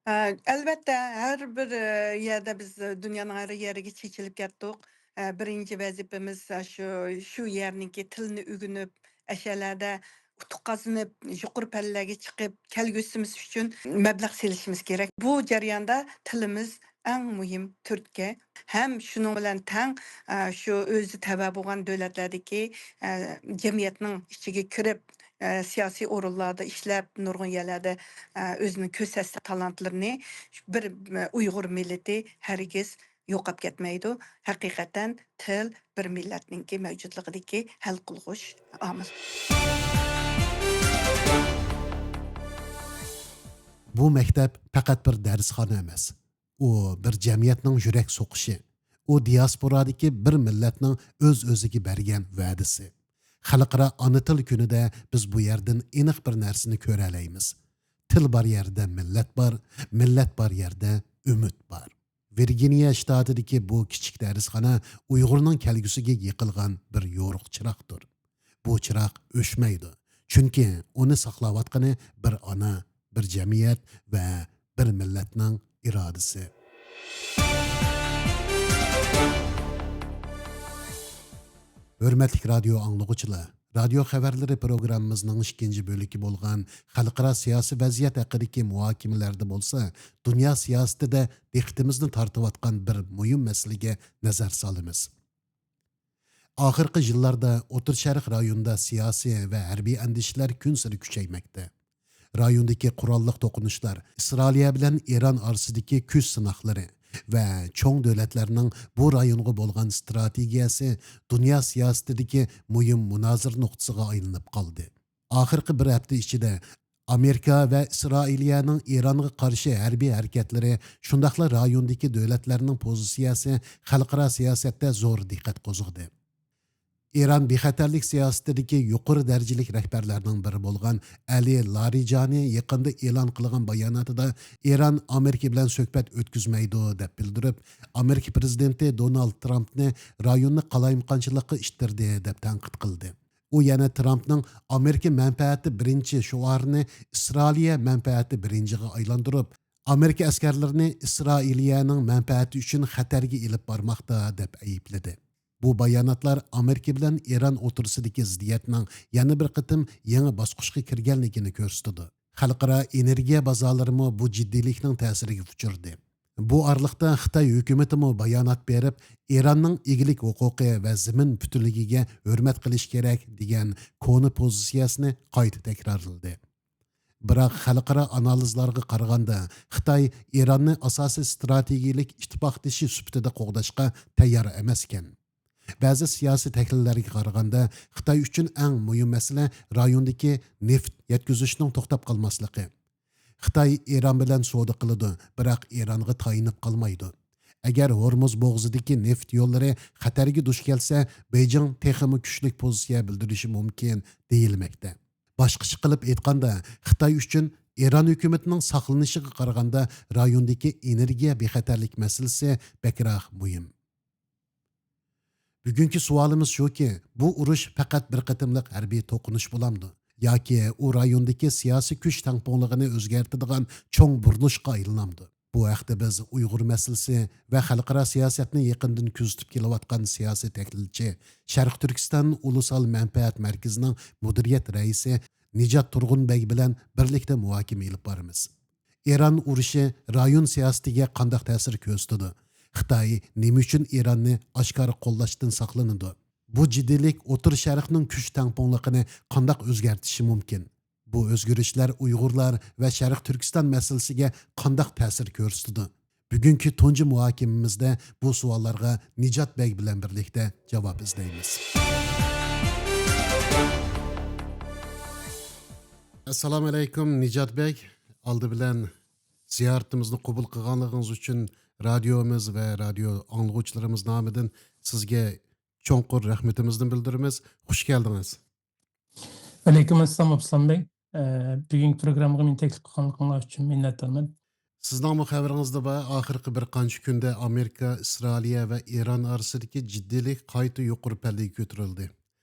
ئە، ئەلۋەتتە، ھەر بىر، ئە، يەردە بىز، ئە، دۇنيانىڭ ھەر يېرىگە چېچىلىپ كەتتۇق. ئە، بىرىنچى ۋەزىپىمىز، ئە، شۇ، شۇ يەرنىڭكى تىلىنى ئۆگىنىپ، ئەشەلەردە ئۇتۇق قازىنىپ، يۇقىرى پەللىلەرگە چىقىپ كەلگۈسىمىز ئۈچۈن مەبلەغ سېلىشىمىز كېرەك. بۇ جەرياندا تىلىمىز ئەڭ مۇھىم تۈرتكە. ھەم شۇنىڭ بىلەن تەڭ، ئە، شۇ ئۆزى تەۋە بولغان دۆلەتلەردىكى، ئە، جەمئىيەتنىڭ ئىچىگە كىرىپ، ئە، سىياسىي ئورۇنلاردا ئىشلەپ، نۇرغۇن يەرلەردە، ئە، ئۆزىنىڭ كۆرسەتسە تالانتلىرىنى بىر، ئە، ئۇيغۇر مىللىتى ھەرگىز، يوقاپ كەتمەيدۇ. ھەقىقەتەن تىل بىر مىللەتنىڭكى مەۋجۇتلۇقىدىكى ھەل قىلغۇچ ئامىل. بۇ مەكتەپ پەقەت بىر دەرسخانا ئەمەس. ئۇ بىر جەمئىيەتنىڭ يۈرەك سوقۇشى. ئۇ دىياسپورادىكى بىر مىللەتنىڭ ئۆز-ئۆزىگە بەرگەن ۋەدىسى. خەلقئارا ئانا تىل كۈنىدە بىز بۇ يەردىن ئېنىق بىر نەرسىنى كۆرەلەيمىز. تىل بار يەردە مىللەت بار، مىللەت بار يەردە ئۈمىد بار. ۋىرگىنىيە شتاتىدىكى بۇ كىچىك دەرسخانا ئۇيغۇرنىڭ كەلگۈسىگە يېقىلغان بىر يورۇق چىراغدۇر. بۇ چىراغ ئۆچمەيدۇ. چۈنكى ئۇنى ساقلاۋاتقىنى بىر ئانا، بىر جەمئىيەت ۋە بىر مىللەتنىڭ ئىرادىسى. ھۆرمەتلىك رادىيو ئاڭلىغۇچىلار، رادىيو خەۋەرلىرى پروگراممىمىزنىڭ ئىككىنچى بۆلىكى بولغان خەلقئارا سىياسىي ۋەزىيەت ھەققىدىكى مۇھاكىمىلەردە بولسا، دۇنيا سىياسىتىدە دىققىتىمىزنى تارتىۋاتقان بىر مۇھىم مەسىلىگە نەزەر سالىمىز. ئاخىرقى يىللاردا ئوتتۇرا شەرق رايونىدا سىياسىي ۋە ھەربىي ئەندىشىلەر كۈنسېرى كۈچەيمەكتە. رايوندىكى قوراللىق توقۇنۇشلار، ئىسرائىلىيە بىلەن ئىران ئارىسىدىكى كۈچ سىناقلىرى ۋە چوڭ دۆلەتلەرنىڭ بۇ رايونغا بولغان ئىستراتېگىيەسى دۇنيا سىياسىتىدىكى مۇھىم مۇنازىرە نۇقتىسىغا ئايلىنىپ قالدى. ئاخىرقى بىر ھەپتە ئىچىدە ئامېرىكا ۋە ئىسرائىلىيەنىڭ ئىرانغا قارشى ھەربىي ھەرىكەتلىرى، شۇنداقلا رايوندىكى دۆلەتلەرنىڭ پوزىتسىيەسى خەلقئارا سىياسەتتە زور دىققەت قوزغىدى. ئىران بىخەتەرلىك سىياسىتىدىكى يۇقىرى دەرىجىلىك رەھبەرلەرنىڭ بىرى بولغان ئەلى لارىجانى يېقىندا ئېلان قىلغان باياناتىدا ئىران ئامېرىكا بىلەن سۆھبەت ئۆتكۈزمەيدۇ دەپ بىلدۈرۈپ، ئامېرىكا پىرېزىدېنتى دونالد ترامپنى رايوننى قالايمىقانچىلىققا ئىتتىردى دەپ تەنقىد قىلدى. ئۇ يەنە ترامپنىڭ «ئامېرىكا مەنپەئەتى بىرىنچى» شوئارىنى «ئىسرائىلىيە مەنپەئەتى بىرىنچىغا» ئايلاندۇرۇپ، ئامېرىكا ئەسكەرلىرىنى ئىسرائىلىيەنىڭ مەنپەئەتى ئۈچۈن خەتەرگە ئېلىپ بارماقتا، دەپ ئەيىبلىدى. بۇ باياناتلار ئامېرىكا بىلەن ئىران ئوتتۇرىسىدىكى زىددىيەتنىڭ يەنە بىر قېتىم يېڭى باسقۇچقا كىرگەنلىكىنى كۆرسىتىدۇ. خەلقئارا ئېنېرگىيە بازارلىرىمۇ بۇ جىددىيلىكنىڭ تەسىرىگە ئۇچرىدى. بۇ ئارىلىقتا خىتاي ھۆكۈمىتىمۇ بايانات بېرىپ، ئىراننىڭ ئىگىلىك ھوقۇقى ۋە زېمىن پۈتۈنلۈكىگە ھۆرمەت قىلىش كېرەك، دېگەن كونا پوزىتسىيەسىنى قايتا تەكرارلىدى. بىراق، خەلقئارا ئانالىزلارغا قارىغاندا، خىتاي ئىراننى ئاساسىي ستراتېگىيەلىك ئىتتىپاقدىشى سۈپىتىدە قوغداشقا تەييار ئەمەسكەن. بەزى سىياسىي تەھلىللەرگە قارىغاندا، خىتاي ئۈچۈن ئەڭ مۇھىم مەسىلە رايوندىكى نېفىت يەتكۈزۈشنىڭ توختاپ قالماسلىقى. خىتاي ئىران بىلەن سودا قىلىدۇ، بىراق ئىرانغا تايىنىپ قالمايدۇ. ئەگەر ھورمۇز بوغۇزىدىكى نېفىت يوللىرى خەتەرگە دۇچ كەلسە، بېيجىڭ تېخىمۇ كۈچلۈك پوزىتسىيە بىلدۈرۈشى مۇمكىن، دېيىلمەكتە. باشقىچە قىلىپ ئېيتقاندا، خىتاي ئۈچۈن ئىران ھۆكۈمىتىنىڭ ساقلىنىشىغا قارىغاندا رايوندىكى ئېنېرگىيە بىخەتەرلىك مەسىلىسى بەكرەك مۇھىم. بۈگۈنكى سوئالىمىز شۇكى، بۇ ئۇرۇش پەقەت بىر قېتىملىق ھەربىي توقۇنۇش بولامدۇ؟ ياكى ئۇ رايوندىكى سىياسىي كۈچ تەڭپۇڭلۇقىنى ئۆزگەرتىدىغان چوڭ بۇرۇلۇشقا ئايلىنامدۇ؟ بۇ ھەقتە بىز ئۇيغۇر مەسىلىسى ۋە خەلقئارا سىياسەتنى يېقىندىن كۆزىتىپ كېلىۋاتقان سىياسىي تەھلىلچى، شەرقىي تۈركىستان ئۇلۇسئال مەنپەئەت مەركىزىنىڭ مۇدىرىيەت رەئىسى نىجات تۇرغۇن بەگ بىلەن بىرلىكتە مۇھاكىمە ئېلىپ بارىمىز. ئىران ئۇرۇشى رايون سىياسىتىگە قانداق تەسىر كۆرسىتىدۇ؟ خىتاي نېمە ئۈچۈن ئىراننى ئاشكارا قوللاشتىن ساقلىنىدۇ؟ بۇ جىددىيلىك ئوتتۇرا شەرقنىڭ كۈچ تەڭپۇڭلۇقىنى قانداق ئۆزگەرتىشى مۇمكىن؟ بۇ ئۆزگىرىشلەر ئۇيغۇرلار ۋە شەرقىي تۈركىستان مەسىلىسىگە قانداق تەسىر كۆرسىتىدۇ؟ بۈگۈنكى تۇنجى مۇھاكىمىمىزدە بۇ سوئاللارغا نىجات بەگ بىلەن بىرلىكتە جاۋاب ئىزدەيمىز. ئەسسالامۇ ئەلەيكۇم، نىجات بەگ. ئالدى بىلەن زىيارىتىمىزنى قوبۇل قىلغانلىقىڭىز ئۈچۈن رادىيومىز ۋە رادىيو ئاڭلىغۇچىلىرىمىز نامىدىن سىزگە چوڭقۇر رەھمىتىمىزنى بىلدۈرىمىز. خۇش كەلدىڭىز. ۋەئەلەيكۇم ئەسسالام، ئارسلان بەگ. ئە، بۈگۈنكى پروگراممىغا مېنى تەكلىپ قىلغانلىقىڭلار ئۈچۈن مىننەتدارمەن. سىزنىڭمۇ خەۋىرىڭىزدە بار، ئاخىرقى بىر قانچە كۈندە ئامېرىكا، ئىسرائىلىيە ۋە ئىران ئارىسىدىكى جىددىيلىك قايتا يۇقىرى پەللىگە كۆتۈرۈلدى.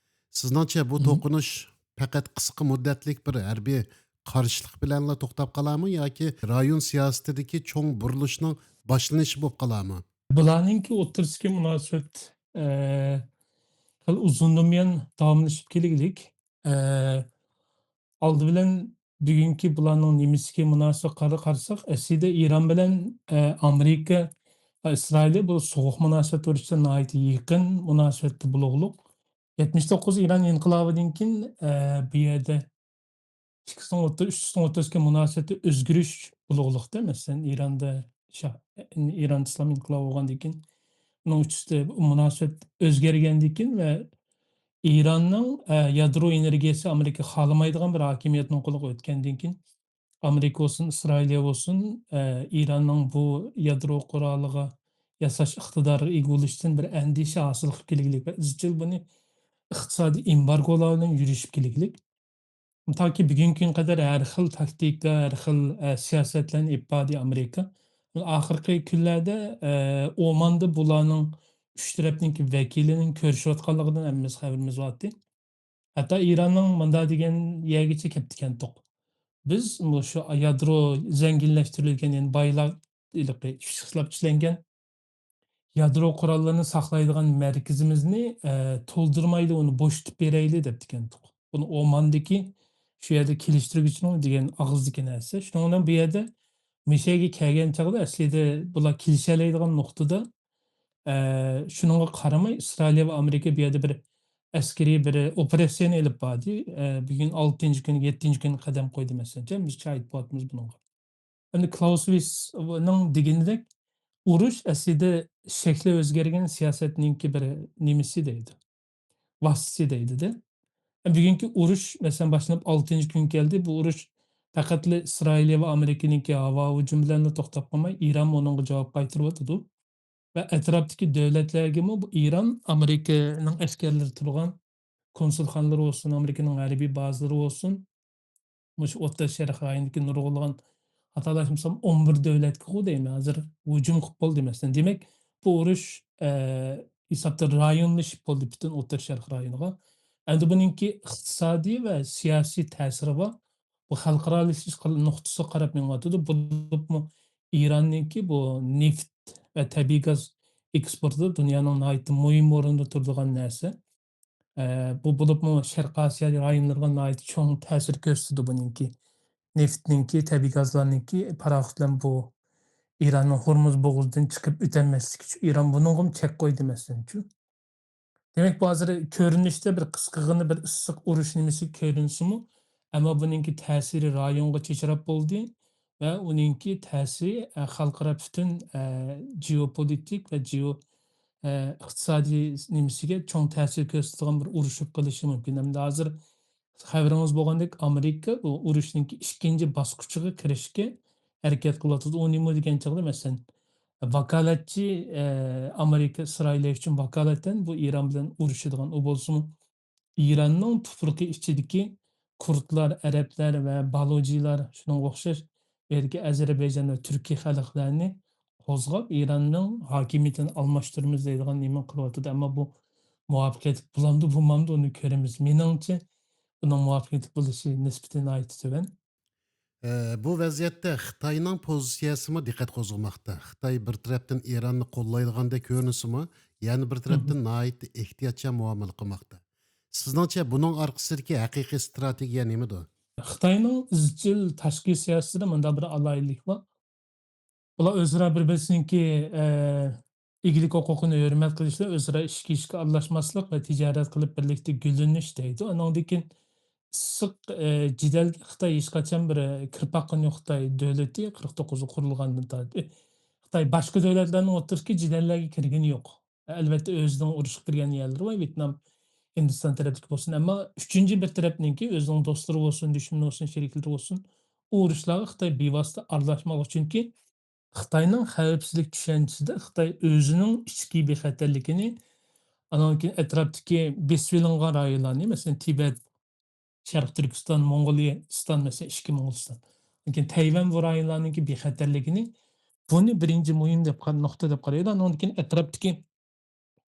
سىزنىڭچە، بۇ مم. توقۇنۇش پەقەت قىسقا مۇددەتلىك بىر ھەربىي قارشىلىق بىلەنلا توختاپ قالارمۇ ياكى رايون سىياسىتىدىكى چوڭ بۇرۇلۇشنىڭ باشلىنىشى بولۇپ قالارمۇ؟ بۇلارنىڭكى ئوتتۇرىسىدىكى مۇناسىۋەت، ئە، خېلى ئۇزۇندىن بۇيان داۋاملىشىپ كېلىگلىك. ئە، ئالدى بىلەن بۈگۈنكى بۇلارنىڭ نېمىسىگە مۇناسىۋەت قارا-، قارىساق، ئەسلىدە ئىران بىلەن، ئە، ئامېرىكا ۋە ئىسرائىل بۇ سوغۇق مۇناسىۋەت ئۇرۇشىدا ناھايىتى يېقىن مۇناسىۋەتتە بولغۇلۇق. يەتمىش توققۇز ئىران ئىنقىلابىدىن كېيىن، ئە، بۇ يەردە ئىككىسىنىڭ ئوتتۇرا-، ئۈچىسىنىڭ ئوتتۇرىسىدىكى مۇناسىۋەتتە ئۆزگىرىش بولغۇلۇقتا، مەسىلەن، ئىراندا شاھ، ئىران ئىسلام ئىنقىلابى بولغاندىن كېيىن ئۇنىڭ ئۈچىسىدە مۇناسىۋەت ئۆزگەرگەندىن كېيىن ۋە ئىراننىڭ، ئە، يادرو ئېنېرگىيەسى ئامېرىكا خالىمايدىغان بىر ھاكىمىيەتنىڭ قولىغا ئۆتكەندىن كېيىن، ئامېرىكا بولسۇن، ئىسرائىلىيە بولسۇن، ئە، ئىراننىڭ بۇ يادرو قورالىغا ياساش ئىقتىدارىغا ئىگە بولۇشتىن بىر ئەندىشە ھاسىل قىلىپ كېلگىلىك ۋە ئىزچىل بۇنى ئىقتىسادىي ئېمبارگولار بىلەن يۈرۈشۈپ كېلگىلىك. تاكى بۈگۈنكى كۈنگە قەدەر ھەر خىل تاكتىكا، ھەر خىل، ئە، سىياسەتلەرنى ئېلىپ باردى ئامېرىكا. ئاخىرقى كۈنلەردە، ئە، ئوماندا بۇلارنىڭ ئۈچ تەرەپنىڭكى ۋەكىلىنىڭ كۆرۈشۈۋاتقانلىقىدىن ھەممىمىز خەۋىرىمىز بارتى. ھەتتا ئىراننىڭ مۇنداق دېگەن يەرگىچە كەپتىكەنتۇق. بىز مۇشۇ يادرو زەڭگىنلەشتۈرۈلگەن، يەنى بايلار ھېلىقى ئىشلەپ ئىشلەنگەن يادرو قوراللىرىنى ساقلايدىغان مەركىزىمىزنى، ئە، تولدۇرمايلى، ئۇنى بوشىتىپ بېرەيلى دەپتىكەنتۇق. بۇنى ئوماندىكى شۇ يەردە كېلىشتۈرگۈچىنىڭ دېگەن ئاغزىدىكى نەرسە. شۇنىڭ بىلەن بۇ يەردە مۇشۇ يەرگە كەلگەن چاغدا ئەسلىدە بۇلار كېلىشەلەيدىغان نۇقتىدا، ئە، شۇنىڭغا قارىماي ئىسرائىلىيە ۋە ئامېرىكا بۇ يەردە بىر ئەسكىرىي بىر ئوپېراتسىيەنى ئېلىپ باردى. ئە، بۈگۈن ئالتىنچى كۈن، يەتتىنچى كۈن قەدەم قويدى مەسىلەن. بىز شاھىت بولۇۋاتىمىز بۇنىڭغا. ئەمدى كلاۋسۋىسنىڭ دېگىنىدەك، ئۇرۇش ئەسلىدە شەكلى ئۆزگەرگەن سىياسەتنىڭكى بىر نېمىسى دەيدۇ، ۋاسىتىسى دەيدۇ-دە. بۈگۈنكى ئۇرۇش، مەسىلەن، باشلىنىپ ئالتىنچى كۈن كەلدى. بۇ ئۇرۇش پەقەتلا ئىسرائىلىيە ۋە ئامېرىكىنىڭكى ھاۋا ھۇجۇمى بىلەنلا توختاپ قالماي، ئىرانمۇ ئۇنىڭغا جاۋاب قايتۇرۇۋاتىدۇ. ۋە ئەتراپتىكى دۆلەتلەرگىمۇ بۇ ئىران ئامېرىكىنىڭ ئەسكەرلىرى تۇرغان كونسۇلخانىلىرى بولسۇن، ئامېرىكىنىڭ ھەربىي بازىلىرى بولسۇن، مۇشۇ ئوتتۇرا شەرق رايونىدىكى نۇرغۇنلىغان، خاتالاشمىسام، ئون بىر دۆلەتكىغۇ دەيمەن، ھازىر ھۇجۇم قىلىپ بولدى، مەسىلەن. دېمەك، بۇ ئۇرۇش، ئە، ھېسابتا رايونلىشىپ بولدى پۈتۈن ئوتتۇرا شەرق رايونىغا. ئەمدى بۇنىڭكى ئىقتىسادىي ۋە سىياسىي تەسىرى بار. بۇ خەلقئارالىشىش قىل-، نۇقتىسىغا قاراپ مېڭىۋاتىدۇ. بولۇپمۇ ئىراننىڭكى بۇ نېفىت ۋە تەبىئىي گاز ئېكسپورتىدا دۇنيانىڭ ناھايىتى مۇھىم ئورۇندا تۇرىدىغان نەرسە. ئە، بۇ بولۇپمۇ شەرقىي ئاسىيا رايونلىرىغا ناھايىتى چوڭ تەسىر كۆرسىتىدۇ بۇنىڭكى. نېفىتنىڭكى، تەبىئىي گازلارنىڭكى پاراخوت بىلەن بۇ ئىراننىڭ ھورمۇز بوغۇزىدىن چىقىپ ئۆتەلمەسلىكى ئۈچۈن ئىران بۇنىڭغىمۇ چەك قويدى، مەسىلەن، شۇ. دېمەك، بۇ ھازىر كۆرۈنۈشتە بىر قىسقىغىنە بىر ئىسسىق ئۇرۇش نېمىسى كۆرۈنسىمۇ، ئەمما بۇنىڭكى تەسىرى رايونغا چېچىراپ بولدى ۋە ئۇنىڭكى تەسىرى، ئە، خەلقئارا پۈتۈن، ئە، جېئوپولىتىك ۋە جېئو، ئە، ئىقتىسادىي نېمىسىگە چوڭ تەسىر كۆرسىتىدىغان بىر ئۇرۇش بولۇپ قېلىشى مۇمكىن. ھەمدە ھازىر خەۋىرىڭىز بولغاندەك، ئامېرىكا بۇ ئۇرۇشنىڭكى ئىككىنچى باسقۇچىغا كىرىشكە ھەرىكەت قىلىۋاتىدۇ. ئۇ نېمە دېگەن چاغدا، مەسىلەن، ۋاكالەتچى، ئە، ئامېرىكا ئىسرائىلىيە ئۈچۈن ۋاكالىتەن بۇ ئىران بىلەن ئۇرۇشىدىغان. ئۇ بولسىمۇ ئىراننىڭ تۇپرىقى ئىچىدىكى كۇردلار، ئەرەبلەر ۋە بالۇجىلار، شۇنىڭغا ئوخشاش بۇ يەردىكى ئەزەربەيجان ۋە تۈركىي خەلقلەرنى قوزغاپ، ئىراننىڭ ھاكىمىيىتىنى ئالماشتۇرىمىز دەيدىغان نېمە قىلىۋاتىدۇ. ئەمما بۇ مۇۋەپپەقىيەتلىك بولامدۇ، بولمامدۇ، ئۇنى كۆرىمىز. مېنىڭچە، بۇنىڭ مۇۋەپپەقىيەتلىك بولۇشى نىسبىتى ناھايىتى تۆۋەن. ئە، بۇ ۋەزىيەتتە خىتاينىڭ پوزىتسىيەسىمۇ دىققەت قوزغىماقتا. خىتاي بىر تەرەپتىن ئىراننى قوللايدىغاندەك كۆرۈنسىمۇ، يەنە بىر تەرەپتىن ناھايىتى ئېھتىياتچان مۇئامىلە قىلماقتا. سىزنىڭچە بۇنىڭ ئارقىسىدىكى ھەقىقىي ئىستراتېگىيە نېمىدۇ؟ خىتاينىڭ ئىزچىل تاشقى سىياسىتىدە مۇنداق بىر ئالاھىدىلىك بار. بۇلار ئۆزئارا بىر-بىرسىنىڭكى، ئە، ئىگىلىك ھوقۇقىنى ھۆرمەت قىلىشتا ئۆزئارا ئىچكى ئىشقا ئارىلاشماسلىق ۋە تىجارەت قىلىپ بىرلىكتە گۈللىنىش دەيدۇ. ئانىڭدىن كېيىن ئىسسىق، ئە، جېدەلگە خىتاي ھېچقاچان بىر، ئە، كىرىپ باققىنى يوق. خىتاي دۆلىتى قىرىق توققۇزدا قۇرۇلغاندىن تارتىپ، خىتاي باشقا دۆلەتلەرنىڭ ئوتتۇرىسىدىكى جېدەللەرگە كىرگىنى يوق. ئەلۋەتتە، ئۆزىنىڭ ئۇرۇشقا كىرگەن يەرلىرى بار، ۋيېتنام، ھىندىستان تەرەپتىكى بولسۇن. ئەمما ئۈچىنچى بىر تەرەپنىڭكى، ئۆزىنىڭ دوستلىرى بولسۇن، دۈشمىنى بولسۇن، شېرىكلىرى بولسۇن، ئۇ ئۇرۇشلارغا خىتاي بىۋاسىتە ئارىلاشمايدۇ. چۈنكى خىتاينىڭ خەۋپسىزلىك چۈشەنچىسىدە خىتاي ئۆزىنىڭ ئىچكى بىخەتەرلىكىنى، ئانان كېيىن ئەتراپتىكى بېسىۋېلىنغان رايونلارنى، مەسىلەن، تىبەت، شەرقىي تۈركىستان، موڭغۇلىستان، مەسىلەن، ئىچكى موڭغۇلىستان. لېكىن تەيۋەن بۇ رايونلارنىڭكى بىخەتەرلىكىنى، بۇنى بىرىنچى مۇھىم دەپ قار-، نۇقتا دەپ قارايدۇ. ئانىڭدىن كېيىن ئەتراپتىكى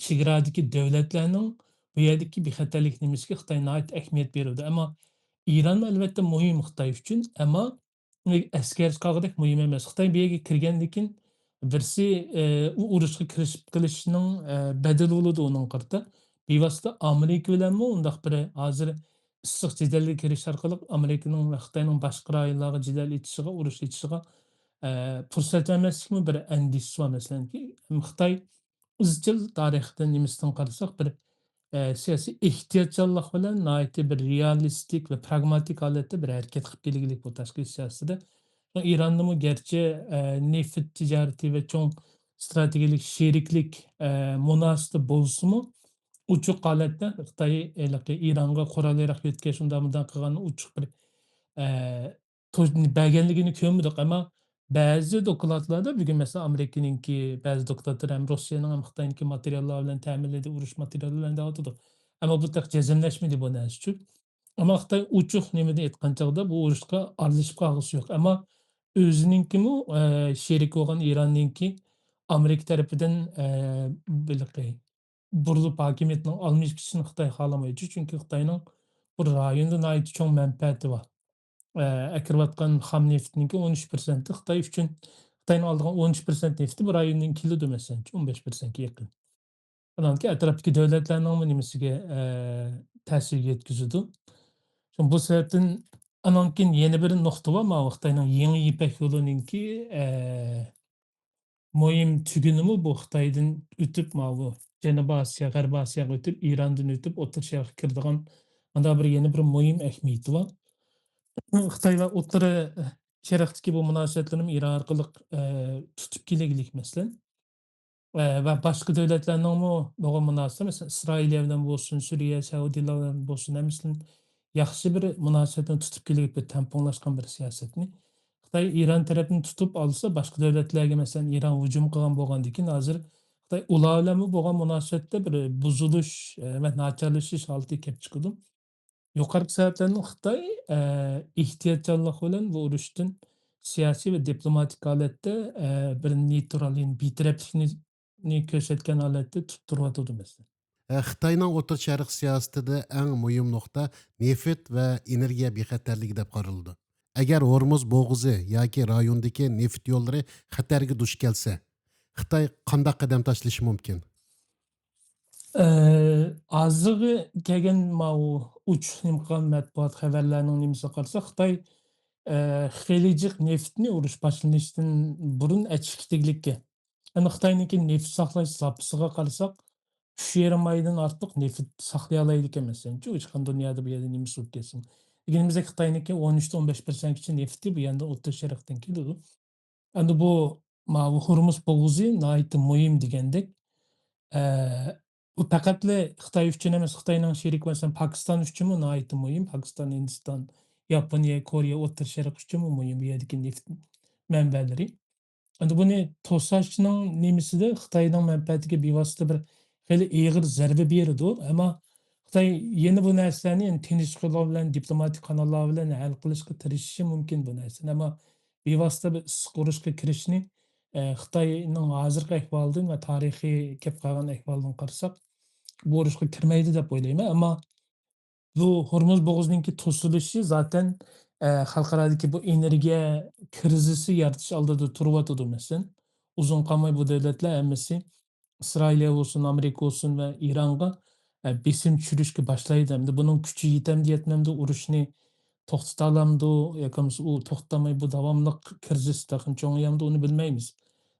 چېگرادىكى دۆلەتلەرنىڭ بۇ يەردىكى بىخەتەرلىك نېمىسىگە خىتاي ناھايىتى ئەھمىيەت بېرىدۇ. ئەمما ئىرانمۇ ئەلۋەتتە مۇھىم خىتاي ئۈچۈن، ئەمما ئەسكەرتىش قالغۇدەك مۇھىم ئەمەس. خىتاي بۇ يەرگە كىرگەندىن كېيىن بىرسى، ئە، ئۇ ئۇرۇشقا كىرىشىپ قېلىشنىڭ، ئە، بەدىلى بولىدۇ ئۇنىڭ قارىتا. بىۋاسىتە ئامېرىكا بىلەنمۇ ئۇنداق بىر ھازىر ئىسسىق جېدەلگە كىرىش ئارقىلىق ئامېرىكىنىڭ ۋە خىتاينىڭ باشقا رايونلارغا جېدەل ئېچىشىغا، ئۇرۇش ئېچىشىغا، ئە، پۇرسەت بەرمەسلىكمۇ بىر ئەندىشىسى بار. مەسىلەن، خىتاي ئىزچىل تارىختىن نېمىسىدىن قارىساق، بىر، ئە، سىياسىي ئېھتىياتچانلىق بىلەن ناھايىتى بىر رېئالىستىك ۋە پراگماتىك ھالەتتە بىر ھەرىكەت قىلىپ كېلگۈلۈك بۇ تاشقى سىياسىتىدە. ئىراندىمۇ گەرچە، ئە، نېفىت تىجارىتى ۋە چوڭ ئىستراتېگىيەلىك شېرىكلىك، ئە، مۇناسىۋىتى بولسىمۇ، ئوچۇق ھالەتتە خىتاي ھېلىقى ئىرانغا قورال ياراغ يۆتكەش، ئۇنداق مۇنداق قىلغان ئوچۇق بىر، ئە، تو-، بەرگەنلىكىنى كۆرمىدۇق. ئەمما بەزى دوكلاتلاردا بۈگۈن، مەسىلەن، ئامېرىكىنىڭكى بەزى دوكلاتلىرى ھەم روسىيەنىڭ ھەم خىتاينىڭكى ماتېرىياللار بىلەن تەمىنلىدى، ئۇرۇش ماتېرىيالى بىلەن دەۋاتىدۇ. ئەمما بۇ تېخى جەزملەشمىدى بۇ نەرسە ئۈچۈن. ئەمما خىتاي ئوچۇق نېمىدىن ئېيتقان چاغدا بۇ ئۇرۇشقا ئارىلىشىپ قالغۇسى يوق. ئەمما ئۆزىنىڭكىمۇ، ئە، شېرىكى بولغان ئىراننىڭكى ئامېرىكا تەرىپىدىن، ئە، بۇرۇلۇپ ھاكىمىيەتنىڭ ئالمىشىپ كېتىشىنى خىتاي خالىمايدۇ. چۈنكى خىتاينىڭ بۇ رايوندا ناھايىتى چوڭ مەنپەئەتى بار. ئە، ئەكىرىۋاتقان خام نېفىتنىڭكى ئون ئۈچ پىرسەنتى خىتاي ئۈچۈن، خىتاينىڭ ئالىدىغان ئون ئۈچ پىرسەنت نېفىتى بۇ رايوندىن كېلىدۇ، مەسىلەن، ئون بەش پىرسەنتكە يېقىن. ئانانكى ئەتراپتىكى دۆلەتلەرنىڭمۇ نېمىسىگە، ئە، تەسىر يەتكۈزىدۇ. شۇڭا بۇ سەۋەبتىن ئانان كېيىن يەنە بىر نۇقتا بار، ماۋۇ خىتاينىڭ يېڭى يىپەك يولىنىڭكى، ئە، مۇھىم تۈگۈنىمۇ بۇ خىتايدىن ئۆتۈپ، ماۋۇ جەنۇبىي ئاسىيا، غەربىي ئاسىياغا ئۆتۈپ، ئىراندىن ئۆتۈپ، ئوتتۇرا شەرققە كىرىدىغان مۇنداق بىر يەنە بىر مۇھىم ئەھمىيىتى بار. خىتاي ۋە ئوتتۇرا شەرقتىكى بۇ مۇناسىۋەتلىرىمۇ ئىران ئارقىلىق، ئە، تۇتۇپ كېلىگلىك، مەسىلەن. ئە، ۋە باشقا دۆلەتلەرنىڭمۇ بولغان مۇناسىۋىتى، مەسىلەن، ئىسرائىلىيە بىلەن بولسۇن، سۈرىيە، سەئۇدىلار بىلەن بولسۇن، ھەممىسىدىن ياخشى بىر مۇناسىۋەتنى تۇتۇپ كېلىپ، بىر تەڭپۇڭلاشقان بىر سىياسەتنى. خىتاي ئىران تەرەپنى تۇتۇپ ئالسا، باشقا دۆلەتلەرگە، مەسىلەن، ئىران ھۇجۇم قىلغان بولغاندىن كېيىن، ھازىر خىتاي ئۇلار بىلەنمۇ بولغان مۇناسىۋەتتە بىر بۇزۇلۇش، ئە، ۋە ناچارلىشىش ھالىتى كېلىپ چىقىدۇ. يۇقىرىقى سەۋەبلەردىن خىتاي، ئە، ئېھتىياتچانلىق بىلەن بۇ ئۇرۇشتىن سىياسىي ۋە دىپلوماتىك ھالەتتە، ئە، بىر نېيترال، يەنى بىتەرەپلىكنى، نى كۆرسەتكەن ھالەتتە تۇتۇپ تۇرۇۋاتىدۇ، مەسىلەن. ئە، خىتاينىڭ ئوتتۇرا شەرق سىياسىتىدە ئەڭ مۇھىم نۇقتا نېفىت ۋە ئېنېرگىيە بىخەتەرلىكى دەپ قارىلىدۇ. ئەگەر ھورمۇز بوغۇزى ياكى رايوندىكى نېفىت يوللىرى خەتەرگە دۇچ كەلسە، خىتاي قانداق قەدەم تاشلىشى مۇمكىن؟ ئە، ھازىرغا كەلگەن ماۋۇ ئوچۇق نېمە قىلغان مەتبۇئات خەۋەرلەرنىڭ نېمىسىگە قارىساق، خىتاي، ئە، خېلى جىق نېفىتنى ئۇرۇش باشلىنىشتىن بۇرۇن ئەچىشكە تېگىلىككەن. ئەمما خىتاينىڭكى نېفىت ساقلاش زاپىسىغا قارىساق، ئۈچ يېرىم ئايدىن ئارتۇق نېفىت ساقلىيالايدىكەن، مەسىلەن، چىققان دۇنيادا بۇ يەردە نېمە سۇ كەلسۇن. دېگىنىمىزدەك، خىتاينىڭكى ئون ئۈچتىن ئون بەش پىرسەنتكىچە نېفىتى بۇ يەردە ئوتتۇرا شەرقتىن كېلىدۇ. ئەمدى بۇ، ماۋۇ ھورمۇز بوغۇزى ناھايىتى مۇھىم دېگەندەك، ئە، بۇ پەقەتلا خىتاي ئۈچۈن ئەمەس، خىتاينىڭ شېرىكى، مەسىلەن، پاكىستان ئۈچۈنمۇ ناھايىتى مۇھىم. پاكىستان، ھىندىستان، ياپونىيە، كورېيە، ئوتتۇرا شەرق ئۈچۈنمۇ مۇھىم بۇ يەردىكى نېفىت مەنبەلىرى. ئەمدى بۇنى توساشنىڭ نېمىسىدە خىتاينىڭ مەنپەئەتىگە بىۋاسىتە بىر خېلى ئېغىر زەربە بېرىدۇ. ئەمما خىتاي يەنە بۇ نەرسىلەرنى، يەنى تىنچلىق يولى بىلەن، دىپلوماتىك قاناللار بىلەن ھەل قىلىشقا تىرىشىشى مۇمكىن بۇ نەرسىنى. ئەمما بىۋاسىتە بىر ئىسسىق ئۇرۇشقا كىرىشنى، ئە، خىتاينىڭ ھازىرقى ئەھۋالىدىن ۋە تارىخىي كەپ قالغان ئەھۋالىدىن قارىساق، بۇ ئۇرۇشقا كىرمەيدۇ دەپ ئويلايمەن. ئەمما بۇ ھورمۇز بوغۇزىنىڭكى توسۇلۇشى زاتەن، ئە، خەلقئارادىكى بۇ ئېنېرگىيە كىرىزىسى يارىتىش ئالدىدا تۇرۇۋاتىدۇ، مەسىلەن. ئۇزۇن قالماي بۇ دۆلەتلەر ھەممىسى ئىسرائىلىيە بولسۇن، ئامېرىكا بولسۇن ۋە ئىرانغا، ئە، بېسىم چۈشۈرۈشكە باشلايدۇ. ئەمدى بۇنىڭ كۈچى يېتەمدۇ، يەتمەمدۇ، ئۇرۇشنى توختىتالامدۇ ياكى بولمىسا ئۇ توختىماي بۇ داۋاملىق كىرىزىس تېخىمۇ چوڭىيامدۇ، ئۇنى بىلمەيمىز.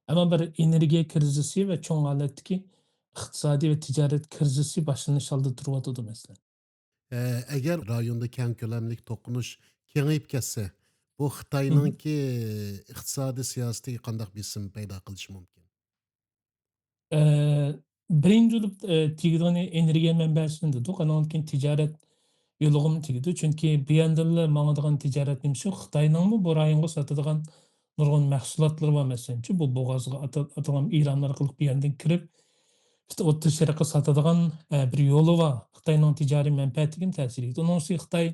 ئەمما بىر ئېنېرگىيە كىرىزىسى ۋە چوڭ ھالەتتىكى ئىقتىسادىي ۋە تىجارەت كىرىزىسى باشلىنىش ئالدىدا تۇرۇۋاتىدۇ، مەسىلەن. ئە، ئەگەر رايوندا كەڭ كۆلەملىك توقۇنۇش كېڭىيىپ كەتسە، بۇ خىتاينىڭكى ئىقتىسادىي سىياسىتىگە قانداق بېسىم پەيدا قىلىشى مۇمكىن؟ ئە، بىرىنچى بولۇپ، ئە، تېگىدىغىنى ئېنېرگىيە مەنبەسىدىن دېدۇق، ئانىڭدىن كېيىن تىجارەت يولىغىمۇ تېگىدۇ. چۈنكى بۇ ياندىنلا ماڭىدىغان تىجارەت نېمىسى، خىتاينىڭمۇ بۇ رايونغا ساتىدىغان نۇرغۇن مەھسۇلاتلىرى بار. مەسىلەنچۇ، بۇ بوغازغا ئاتا-، ئاتىدىغان ئىران ئارقىلىق بۇ ياندىن كىرىپ، ئوتتۇرا شەرققە ساتىدىغان، ئە، بىر يولى بار. خىتاينىڭ تىجارىي مەنپەئەتىگىمۇ تەسىر يېتىدۇ. ئۇنىڭ ئۈستىگە خىتاي،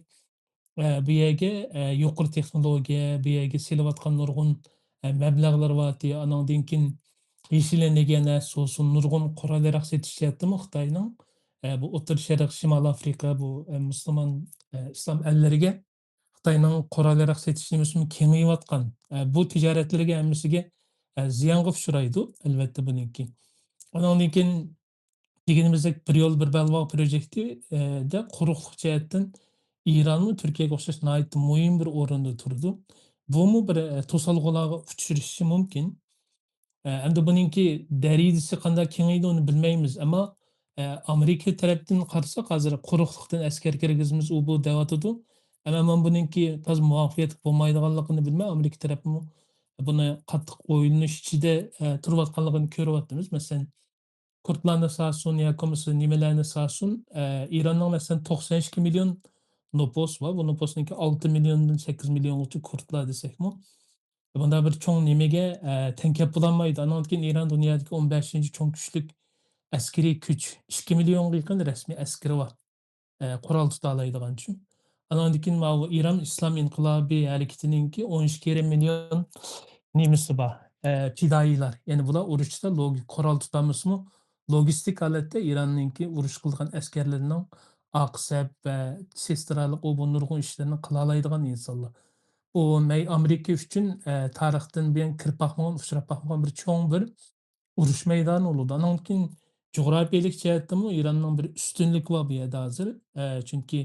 ئە، بۇ يەرگە، ئە، يۇقىرى تېخنولوگىيە، بۇ يەرگە سېلىۋاتقان نۇرغۇن، ئە، مەبلەغلىرى بار. ئانىڭدىن كېيىن يېشىل ئېنېرگىيە نەرسىسى بولسۇن، نۇرغۇن قورال ياراغ سېتىش جەھەتتىمۇ خىتاينىڭ، ئە، بۇ ئوتتۇرا شەرق، شىمالىي ئافرىقا، بۇ، ئە، مۇسۇلمان، ئە، ئىسلام ئەللىرىگە خىتاينىڭ قورال ياراغ سېتىش نېمىسىمۇ كېڭىيىۋاتقان. ئە، بۇ تىجارەتلىرىگە ھەممىسىگە، ئە، زىيانغا ئۇچرايدۇ، ئەلۋەتتە، بۇنىڭكى. ئانىڭدىن كېيىن دېگىنىمىزدەك، بىر يول، بىر بەلباغ پروژېكتى، ئە، دە قۇرۇقلۇق جەھەتتىن ئىرانمۇ تۈركىيەگە ئوخشاش ناھايىتى مۇھىم بىر ئورۇندا تۇرىدۇ. بۇمۇ بىر، ئە، توسالغۇلارغا ئۇچرىشى مۇمكىن. ئە، ئەمدى بۇنىڭكى دەرىجىسى قانداق كېڭىيدۇ، ئۇنى بىلمەيمىز. ئەمما، ئە، ئامېرىكا تەرەپتىن قارىساق، ھازىر قۇرۇقلۇقتىن ئەسكەر كىرگۈزىمىز، ئۇ بۇ دەۋاتىدۇ. ئەمما مەن بۇنىڭكى تازا مۇۋەپپەقىيەتلىك بولمايدىغانلىقىنى بىلىمەن. ئامېرىكا تەرەپمۇ، بۇنى قاتتىق ئويلىنىش ئىچىدە، ئە، تۇرۇۋاتقانلىقىنى كۆرۈۋاتىمىز. مەسىلەن، كۇردلارنى سالسۇن ياكى بولمىسا نېمىلەرنى سالسۇن، ئە، ئىراننىڭ، مەسىلەن، توقسان ئىككى مىليون نوپۇسى بار. بۇ نوپۇسنىڭكى ئالتە مىليوندىن سەككىز مىليونغىچە كۇردلار دېسەكمۇ، بۇنداق بىر چوڭ نېمىگە، ئە، تەڭ كەپ بولالمايدۇ. ئانىڭدىن كېيىن ئىران دۇنيادىكى ئون بەشىنچى چوڭ كۈچلۈك ئەسكىرىي كۈچ، ئىككى مىليونغا يېقىن رەسمىي ئەسكىرى بار. ئە، قورال تۇتالايدىغانچۇ. ئانىڭدىن كېيىن ماۋۇ ئىران ئىسلام ئىنقىلابى ھەرىكىتىنىڭكى ئون ئىككى يېرىم مىليون نېمىسى بار، ئە، پىدائىيلار. يەنى بۇلار ئۇرۇشتا لوگىك قورال تۇتالمىسىمۇ، لوگىستىك ھالەتتە ئىراننىڭكى ئۇرۇش قىلىدىغان ئەسكەرلىرىنىڭ ئاق سەپ ۋە سېسترالىق ئۇ بۇ نۇرغۇن ئىشلارنى قىلالايدىغان ئىنسانلار. بۇ مەي-، ئامېرىكا ئۈچۈن، ئە، تارىختىن بۇيان كىرىپ باقمىغان، ئۇچراپ باقمىغان بىر چوڭ بىر ئۇرۇش مەيدانى بولىدۇ. ئانىڭدىن كېيىن جۇغراپىيەلىك جەھەتتىمۇ ئىراننىڭ بىر ئۈستۈنلۈكى بار بۇ يەردە ھازىر. ئە، چۈنكى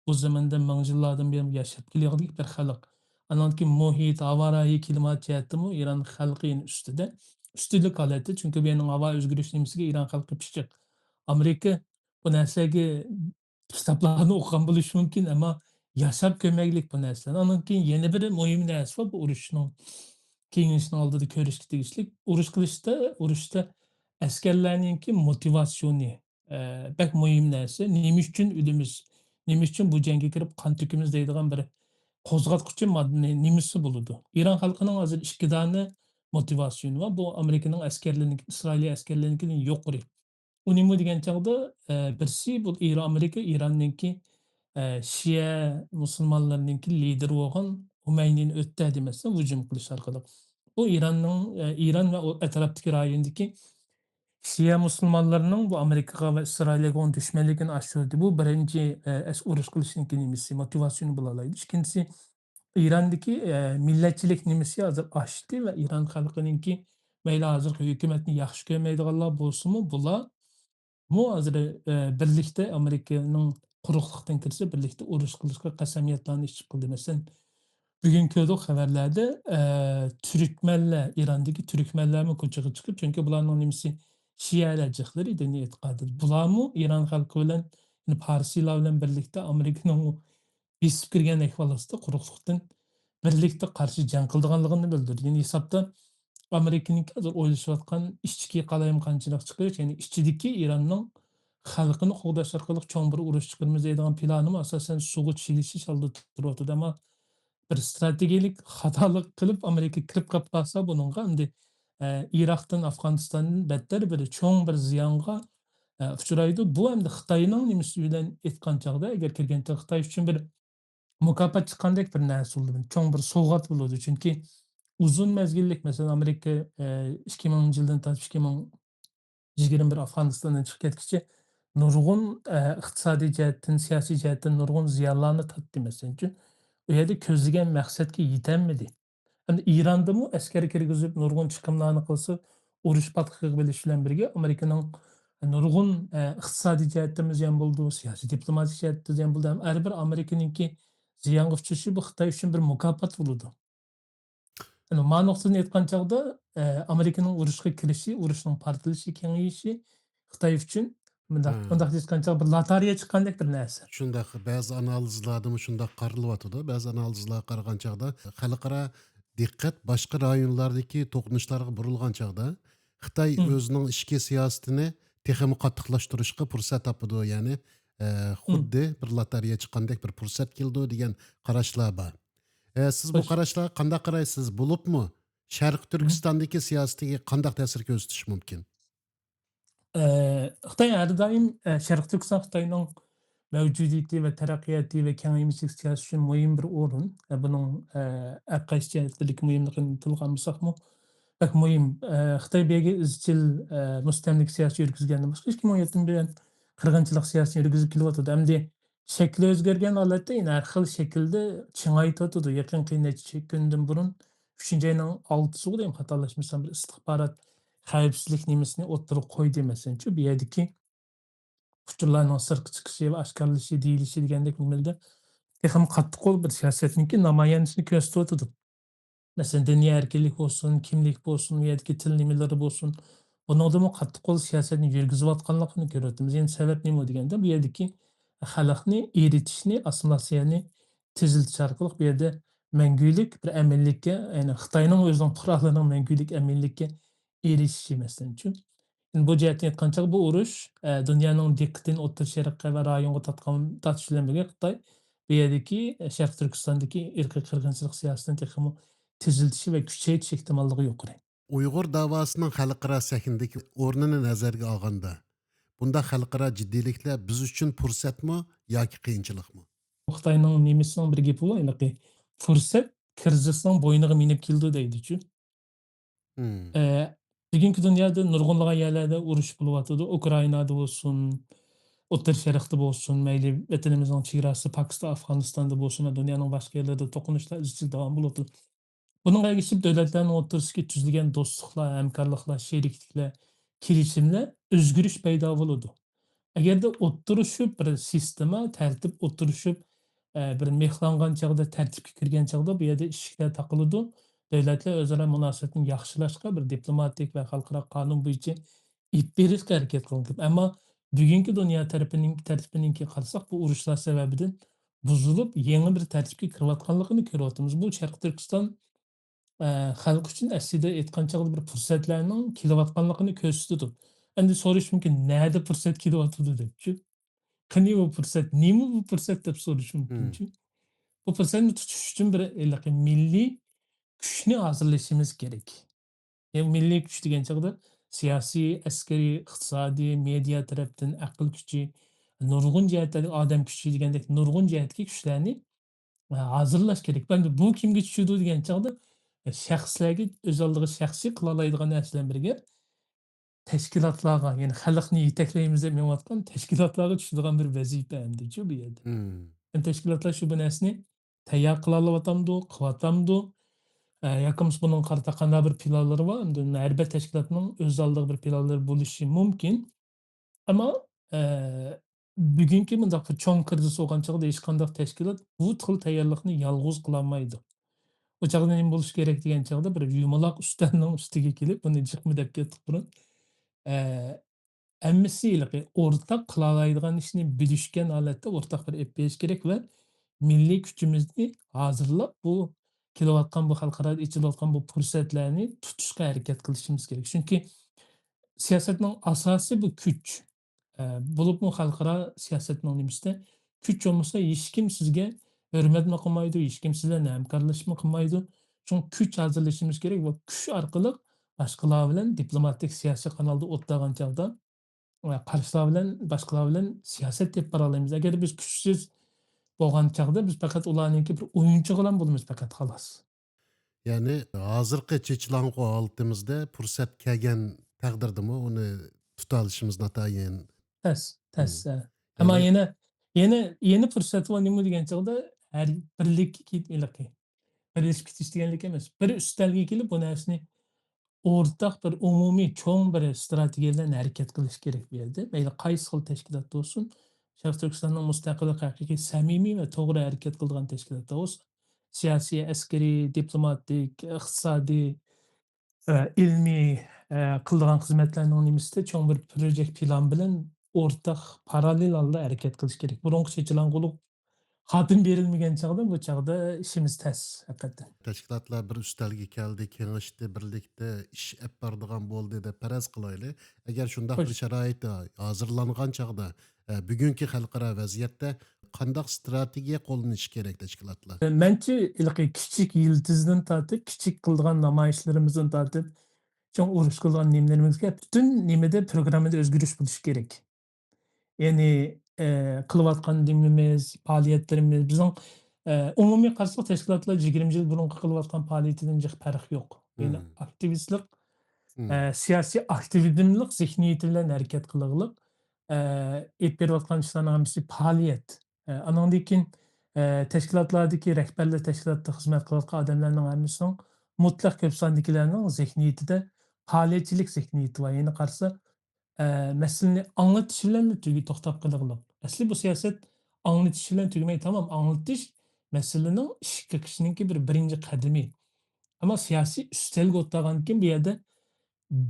بۇ زېمىندا مىڭ يىللاردىن بۇيان ياشاپ كېلىۋاتقان بىر خەلق. ئانىڭدىن كېيىن مۇھىت، ھاۋا رايى، كىلىمات جەھەتتىمۇ ئىران خەلقى يەنە ئۈستىدە. ئۈستۈنلۈك ھالەتتە، چۈنكى بۇ يەرنىڭ ھاۋا ئۆزگىرىش نېمىسىگە ئىران خەلقى پىششىق. ئامېرىكا بۇ نەرسىلەرگە كىتابلارنى ئوقۇغان بولۇشى مۇمكىن، ئەمما ياشاپ كۆرمەگلىك بۇ نەرسىلەرنى. ئانىڭدىن كېيىن يەنە بىر مۇھىم نەرسە بار، بۇ ئۇرۇشنىڭ كېڭىيىشىنىڭ ئالدىدا كۆرۈشكە تېگىشلىك. ئۇرۇش قىلىشتا، ئۇرۇشتا ئەسكەرلەرنىڭكى موتىۋاتسىيونى، ئە، بەك مۇھىم نەرسە. نېمە ئۈچۈن ئۆلىمىز، نېمە ئۈچۈن بۇ جەڭگە كىرىپ قان تۆكىمىز دەيدىغان بىر قوزغاتقۇچى ماددىنى نېمىسى بولىدۇ؟ ئىران خەلقىنىڭ ھازىر ئىككى دانە موتىۋاتسىيونى بار. بۇ ئامېرىكىنىڭ ئەسكەرلىرىنىڭكى، ئىسرائىلىيە ئەسكەرلىرىنىڭكىدىن يۇقىرى. ئۇ نېمە دېگەن چاغدا، ئە، بىرسى بۇ ئىران، ئامېرىكا ئىراننىڭكى، ئە، شىئە مۇسۇلمانلىرىنىڭكى لىدېرى بولغان خۇمەينىنى ئۆتتە دېمەسىدە ھۇجۇم قىلىش ئارقىلىق. بۇ ئىراننىڭ، ئە، ئىران ۋە ئۇ ئەتراپتىكى رايوندىكى شىئە مۇسۇلمانلىرىنىڭ بۇ ئامېرىكىغا ۋە ئىسرائىلىيەگە بولغان دۈشمەنلىكىنى ئاشۇردى. بۇ بىرىنچى، ئە، ئەس-، ئۇرۇش قىلىشنىڭكى نېمىسى، موتىۋاتسىيونى بولالايدۇ. ئىككىنچىسى، ئىراندىكى، ئە، مىللەتچىلىك نېمىسى ھازىر ئاشتى ۋە ئىران خەلقىنىڭكى مەيلى ھازىرقى ھۆكۈمەتنى ياخشى كۆرمەيدىغانلار بولسىمۇ، بۇلارمۇ ھازىر، ئە، بىرلىكتە ئامېرىكىنىڭ قۇرۇقلۇقتىن كىرسە، بىرلىكتە ئۇرۇش قىلىشقا قەسەميادلارنى ئىچىپ قىلدى. مەسىلەن، بۈگۈن كۆردۇق خەۋەرلەردە، ئە، تۈركمەنلەر، ئىراندىكى تۈركمەنلەرمۇ كوچىغا چىقىپ، چۈنكى بۇلارنىڭ نېمىسى شىئەلەر جىقلىرى دىنىي ئېتىقادىدا. بۇلارمۇ ئىران خەلقى بىلەن، يەنى پارسىلار بىلەن بىرلىكتە ئامېرىكىنىڭ بېسىپ كىرگەن ئەھۋال ئاستىدا قۇرۇقلۇقتىن بىرلىكتە قارشى جەڭ قىلىدىغانلىقىنى بىلدۈردى. يەنى ھېسابتا ئامېرىكىنىڭكى ھازىر ئويلىشىۋاتقان ئىچكى قالايمىقانچىلىق چىقىرىش، يەنى ئىچىدىكى ئىراننىڭ خەلقىنى قوغداش ئارقىلىق چوڭ بىر ئۇرۇش چىقىرىمىز دەيدىغان پىلانىمۇ ئاساسەن سۇغا چىلىشىش ئالدىدا تۇرۇۋاتىدۇ. ئەمما بىر ئىستراتېگىيەلىك خاتالىق قىلىپ ئامېرىكا كىرىپ قېلىپ قالسا بۇنىڭغا ئەمدى، ئە، ئىراقتىن، ئافغانىستاندىن بەتتەر بىر چوڭ بىر زىيانغا، ئە، ئۇچرايدۇ. بۇ ئەمدى خىتاينىڭ نېمىسى بىلەن ئېيتقان چاغدا، ئەگەر كىرگەن چاغدا خىتاي ئۈچۈن بىر مۇكاپات چىققاندەك بىر نەرسە بولىدۇ، چوڭ بىر سوۋغات بولىدۇ. چۈنكى ئۇزۇن مەزگىللىك، مەسىلەن، ئامېرىكا، ئە، ئىككى مىڭىنچى يىلدىن تارتىپ ئىككى مىڭ يىگىرمە بىر ئافغانىستاندىن چىقىپ كەتكۈچە نۇرغۇن، ئە، ئىقتىسادىي جەھەتتىن، سىياسىي جەھەتتىن نۇرغۇن زىيانلارنى تارتتى. مەسىلەن ئۈچۈن، ئۇ يەردە كۆزلىگەن مەقسەتكە يېتەلمىدى. ئەمدى ئىراندىمۇ ئەسكەر كىرگۈزۈپ، نۇرغۇن چىقىملارنى قىلسا، ئۇرۇش پاتقىقىغا بېرىش بىلەن بىرگە، ئامېرىكىنىڭ نۇرغۇن، ئە، ئىقتىسادىي جەھەتتىمۇ زىيان بولىدۇ، سىياسىي دىپلوماتىك جەھەتتە زىيان بولىدۇ. ھەم ھەر بىر ئامېرىكىنىڭكى زىيانغا ئۇچرىشى بۇ خىتاي ئۈچۈن بىر مۇكاپات بولىدۇ. ئەنە، ما نۇقتىدىن ئېيتقان چاغدا، ئە، ئامېرىكىنىڭ ئۇرۇشقا كىرىشى، ئۇرۇشنىڭ پارتلىشى، كېڭىيىشى خىتاي ئۈچۈن مۇنداق، ھە. مۇنداق دېيىشكەن چاغدا بىر لاتارىيە چىققاندەك بىر نەرسە. شۇنداق، بەزى ئانالىزلاردىمۇ شۇنداق قارىلىۋاتىدۇ. بەزى ئانالىزلارغا قارىغان چاغدا خەلقئارا دىققەت باشقا رايونلاردىكى توقۇنۇشلارغا بۇرۇلغان چاغدا خىتاي ھىم. ئۆزىنىڭ ئىچكى سىياسىتىنى تېخىمۇ قاتتىقلاشتۇرۇشقا پۇرسەت تاپىدۇ. يەنى، ئە، ھىم. خۇددى بىر لاتارىيە چىققاندەك بىر پۇرسەت كېلىدۇ دېگەن قاراشلار بار. ئە، سىز بۇ قاراشلارغا قانداق قارايسىز؟ بولۇپمۇ شەرقىي تۈركىستاندىكى سىياسىتىگە قانداق تەسىر كۆرسىتىشى مۇمكىن؟ ئە، خىتاي ھەر دائىم، ئە، شەرقىي تۈركىستان خىتاينىڭ مەۋجۇدىيىتى ۋە تەرەققىياتى ۋە كېڭەيمىچىلىك سىياسىتى ئۈچۈن مۇھىم بىر ئورۇن. ئە، بۇنىڭ، ئە، ھەر قايسى جەھەتلىرىدىكى مۇھىملىقىنى تىلغا ئالمىساقمۇ، بەك مۇھىم. ئە، خىتاي بۇ يەرگە ئىزچىل، ئە، مۇستەملىكە سىياسىتى يۈرگۈزگەندىن باشقا، ئىككى مىڭ يەتتىن بۇيان قىرغىنچىلىق سىياسىتىنى يۈرگۈزۈپ كېلىۋاتىدۇ. ئەمدى شەكلى ئۆزگەرگەن ھالەتتە يەنە ھەر خىل شەكىلدە چىڭايتىۋاتىدۇ. يېقىنقى نەچچە كۈندىن بۇرۇن، ئۈچىنچى ئاينىڭ ئالتىسىغۇ دەيمەن، خاتالاشمىسام، بىر ئىستىخبارات خەۋپسىزلىك نېمىسىنى ئوتتۇرىغا قويدى. مەسىلەن، شۇ بۇ يەردىكى ئۇچۇرلارنىڭ سىرتقا چىقىشى ۋە ئاشكارىلىشى، دېيىلىشى دېگەندەك نېمىلەردە تېخىمۇ قاتتىق قول بىر سىياسەتنىڭكى نامايەندىسىنى كۆرسىتىۋاتىدۇ. مەسىلەن، دىنىي ئەركىنلىك بولسۇن، كىملىك بولسۇن، ئۇ يەردىكى تىل نېمىلىرى بولسۇن، بۇنىڭدىمۇ قاتتىق قول سىياسەتنى يۈرگۈزۈۋاتقانلىقىنى كۆرۈۋاتىمىز. يەنى سەۋەب نېمە دېگەندە، بۇ يەردىكى خەلقنى ئېرىتىشنى، ئاسسىمىلياتسىيەنى تېزلىتىش ئارقىلىق بۇ يەردە مەڭگۈلۈك بىر ئەمىنلىككە، يەنى خىتاينىڭ ئۆزىنىڭ پۇقرالىرىنىڭ مەڭگۈلۈك ئەمىنلىككە ئېرىشىشى، مەسىلەنچۇ. بۇ جەھەتتىن ئېيتقان چاغدا، بۇ ئۇرۇش، ئە، دۇنيانىڭ دىققىتىنى ئوتتۇرا شەرققە ۋە رايونغا تارتقان، تارتىش بىلەن بىرگە، خىتاي بۇ يەردىكى، ئە، شەرقىي تۈركىستاندىكى ئىرقىي قىرغىنچىلىق سىياسىتىنى تېخىمۇ تېزلىتىشى ۋە كۈچەيتىش ئېھتىماللىقى يۇقىرى. ئۇيغۇر داۋاسىنىڭ خەلقئارا سەھنىدىكى ئورنىنى نەزەرگە ئالغاندا، بۇنداق خەلقئارا جىددىيلىكلەر بىز ئۈچۈن پۇرسەتمۇ ياكى قىيىنچىلىقمۇ؟ خىتاينىڭ نېمىسىنىڭ بىر گېپى بار، ھېلىقى، «پۇرسەت كىرىزىسنىڭ بوينىغا مىنىپ كېلىدۇ» دەيدىچۇ. مم. ئە، بۈگۈنكى دۇنيادا نۇرغۇنلىغان يەرلەردە ئۇرۇش بولۇۋاتىدۇ. ئۇكرائىنادا بولسۇن، ئوتتۇرا شەرقتە بولسۇن، مەيلى ۋەتىنىمىزنىڭ چېگراسى پاكىستان، ئافغانىستاندا بولسۇن ۋە دۇنيانىڭ باشقا يەرلىرىدە توقۇنۇشلار ئىزچىل داۋام بولۇۋاتىدۇ. بۇنىڭغا ئەگىشىپ، دۆلەتلەرنىڭ ئوتتۇرىسىدىكى تۈزۈلگەن دوستلۇقلار، ھەمكارلىقلار، شېرىكلىكلەر، كېلىشىملەر ئۆزگىرىش پەيدا بولىدۇ. ئەگەردە ئوتتۇرىشىپ بىر سىستېما، تەرتىپ ئوتتۇرىشىپ، ئە، بىر مىخلانغان چاغدا، تەرتىپكە كىرگەن چاغدا بۇ يەردە ئىشىكلەر تاقىلىدۇ. دۆلەتلەر ئۆزئارا مۇناسىۋەتنى ياخشىلاشقا، بىر دىپلوماتىك ۋە خەلقئارا قانۇن بويىچە ئېلىپ بېرىشقا ھەرىكەت قىلىدۇ. ئەمما بۈگۈنكى دۇنيا تەرىپىنىڭ، تەرتىپىنىڭكى قارىساق، بۇ ئۇرۇشلار سەۋەبىدىن بۇزۇلۇپ، يېڭى بىر تەرتىپكە كىرىۋاتقانلىقىنى كۆرۈۋاتىمىز. بۇ شەرقىي تۈركىستان، ئە، خەلقى ئۈچۈن ئەسلىدە ئېيتقان چاغدا بىر پۇرسەتلەرنىڭ كېلىۋاتقانلىقىنى كۆرسىتىدۇ. ئەمدى سورىشى مۇمكىن، «نەدە پۇرسەت كېلىۋاتىدۇ؟» دەپچۇ. «قېنى بۇ پۇرسەت؟ نېمە بۇ پۇرسەت؟» دەپ سورىشى مۇمكىنچۇ. بۇ پۇرسەتنى تۇتۇش ئۈچۈن بىر ھېلىقى مىللىي كۈچنى ھازىرلىشىمىز كېرەك. يەنى مىللىي كۈچ دېگەن چاغدا سىياسىي، ئەسكىرىي، ئىقتىسادىي، مېدىيا تەرەپتىن ئەقىل كۈچى، نۇرغۇن جەھەتتە ئادەم كۈچى دېگەندەك نۇرغۇن جەھەتتىكى كۈچلەرنى، ئە، ھازىرلاش كېرەك. ئەمدى بۇ كىمگە چۈشىدۇ دېگەن چاغدا، ئە، شەخسلەرگە، ئۆز ئالدىغا شەخسىي قىلالايدىغان نەرسە بىلەن بىرگە، تەشكىلاتلارغا، يەنى خەلقنى يېتەكلەيمىز دەپ مېڭىۋاتقان تەشكىلاتلارغا چۈشىدىغان بىر ۋەزىپە ئەمدىچۇ بۇ يەردە. مم. يەنى تەشكىلاتلار شۇ بۇ نەرسىنى تەييار قىلالىۋاتامدۇ، قىلىۋاتامدۇ؟ ئە، ياكى بولمىسا بۇنىڭغا قارىتا قانداق بىر پىلانلىرى بار؟ ئەمدى ھەر بىر تەشكىلاتنىڭ ئۆز ئالدىغا بىر پىلانلىرى بولۇشى مۇمكىن. ئەمما، ئە، بۈگۈنكى مۇنداق بىر چوڭ كىرىزىس بولغان چاغدا ھېچقانداق تەشكىلات بۇ خىل تەييارلىقنى يالغۇز قىلالمايدۇ. ئۇ چاغدا نېمە بولۇشى كېرەك دېگەن چاغدا، بىر يۇمىلاق ئۈستەلنىڭ ئۈستىگە كېلىپ، بۇنى جىقمۇ دەپ كەتتۇق بۇرۇن. ئە، ھەممىسى ھېلىقى ئورتاق قىلالايدىغان ئىشنى بىلىشكەن ھالەتتە ئورتاق بىر ئېلىپ بېرىش كېرەك ۋە مىللىي كۈچىمىزنى ھازىرلاپ، بۇ كېلىۋاتقان، بۇ خەلقئارادا ئېچىلىۋاتقان بۇ پۇرسەتلەرنى تۇتۇشقا ھەرىكەت قىلىشىمىز كېرەك. چۈنكى سىياسەتنىڭ ئاساسى بۇ كۈچ. ئە، بولۇپمۇ خەلقئارا سىياسەتنىڭ نېمىسىدە، كۈچ بولمىسا، ھېچكىم سىزگە ھۆرمەتمۇ قىلمايدۇ، ھېچكىم سىز بىلەن ھەمكارلىشىشمۇ قىلمايدۇ. شۇڭا كۈچ ھازىرلىشىمىز كېرەك ۋە كۈچ ئارقىلىق باشقىلار بىلەن دىپلوماتىك سىياسىي قانالدا ئولتۇرغان چاغدا، ۋە قارشىلار بىلەن، باشقىلار بىلەن سىياسەت ئېلىپ بارالايمىز. ئەگەر بىز كۈچسىز بولغان چاغدا، بىز پەقەت ئۇلارنىڭكى بىر ئويۇنچۇقىلا بولىمىز پەقەت، خالاس. يەنى ھازىرقى چېچىلاڭغۇ ھالىتىمىزدە پۇرسەت كەلگەن تەقدىردىمۇ ئۇنى تۇتالىشىمىز ناتايىن. تەس، تەس، مم. ھە. ئەمما يەنى يەنە، يەنە، يەنە پۇرسەت بار، نېمە دېگەن چاغدا ھەر بىرلىككە كېلىپ ھېلىقى. بىرلىشىپ كېتىش دېگەنلىك ئەمەس. بىر ئۈستەلگە كېلىپ بۇ نەرسىنى ئورتاق بىر ئومۇمىي چوڭ بىر ئىستراتېگىيە بىلەن ھەرىكەت قىلىش كېرەك بۇ يەردە. مەيلى قايسى خىل تەشكىلات بولسۇن، شەرقىي تۈركىستاننىڭ مۇستەقىللىقى ھەقىقىي سەمىمىي ۋە توغرا ھەرىكەت قىلىدىغان تەشكىلاتلار بولسا، سىياسىي، ئەسكىرىي، دىپلوماتىك، ئىقتىسادىي، ئە، ئىلمىي، ئە، قىلىدىغان خىزمەتلەرنىڭ نېمىسىدە چوڭ بىر پروژېكت پىلان بىلەن ئورتاق پاراللېل ھالدا ھەرىكەت قىلىش كېرەك. بۇرۇنقى چېچىلاڭغۇلۇق خاتىمە بېرىلمىگەن چاغدا، بۇ چاغدا ئىشىمىز تەس، ھەقىقەتەن. تەشكىلاتلار بىر ئۈستەلگە كەلدى، كېڭىشتى، بىرلىكتە ئىش ئېلىپ بارىدىغان بولدى دەپ پەرەز قىلايلى. ئەگەر شۇنداق بىر شارائىت ھازىرلانغان چاغدا، ئە، بۈگۈنكى خەلقئارا ۋەزىيەتتە قانداق ئىستراتېگىيە قوللىنىشى كېرەك تەشكىلاتلار؟ مەنچە، ھېلىقى كىچىك يىلتىزدىن تارتىپ، كىچىك قىلىدىغان نامايىشلىرىمىزدىن تارتىپ، چوڭ ئۇرۇش قىلىدىغان نېمىلىرىمىزگە پۈتۈن نېمىدە پروگراممىدا ئۆزگىرىش بولۇشى كېرەك. يەنى، ئە، قىلىۋاتقان نېمىمىز، پائالىيەتلىرىمىز، بىزنىڭ، ئە، ئومۇمىي قارىساق، تەشكىلاتلار يىگىرمە يىل بۇرۇنقى قىلىۋاتقان پائالىيىتىدىن جىق پەرق يوق. يەنى مم. ئاكتىۋىستلىق، مم. ئە، سىياسىي ئاكتىۋىزملىق زېھنىيىتى بىلەن ھەرىكەت قىلغىلىق، ئە، ئېلىپ بېرىۋاتقان ئىشلارنىڭ ھەممىسى پائالىيەت. ئە، ئانىڭدىن كېيىن، ئە، تەشكىلاتلاردىكى رەھبەرلەر، تەشكىلاتتا خىزمەت قىلىۋاتقان ئادەملەرنىڭ ھەممىسىنىڭ مۇتلەق كۆپ ساندىكىلەرنىڭ زېھنىيىتىدە پائالىيەتچىلىك زېھنىيىتى بار. يەنى قارىسا، ئە، مەسىلىنى ئاڭلىتىش بىلەنلا تۈگى توختاپ قېلىغلىق. ئەسلى بۇ سىياسەت ئاڭلىتىش بىلەن تۈگىمەي، تامام، ئاڭلىتىش مەسىلىنىڭ ئىشقا كىرىشنىڭكى بىر بىرىنچى قەدىمى. ئەمما سىياسىي ئۈستەلگە ئولتۇرغاندىن كېيىن بۇ يەردە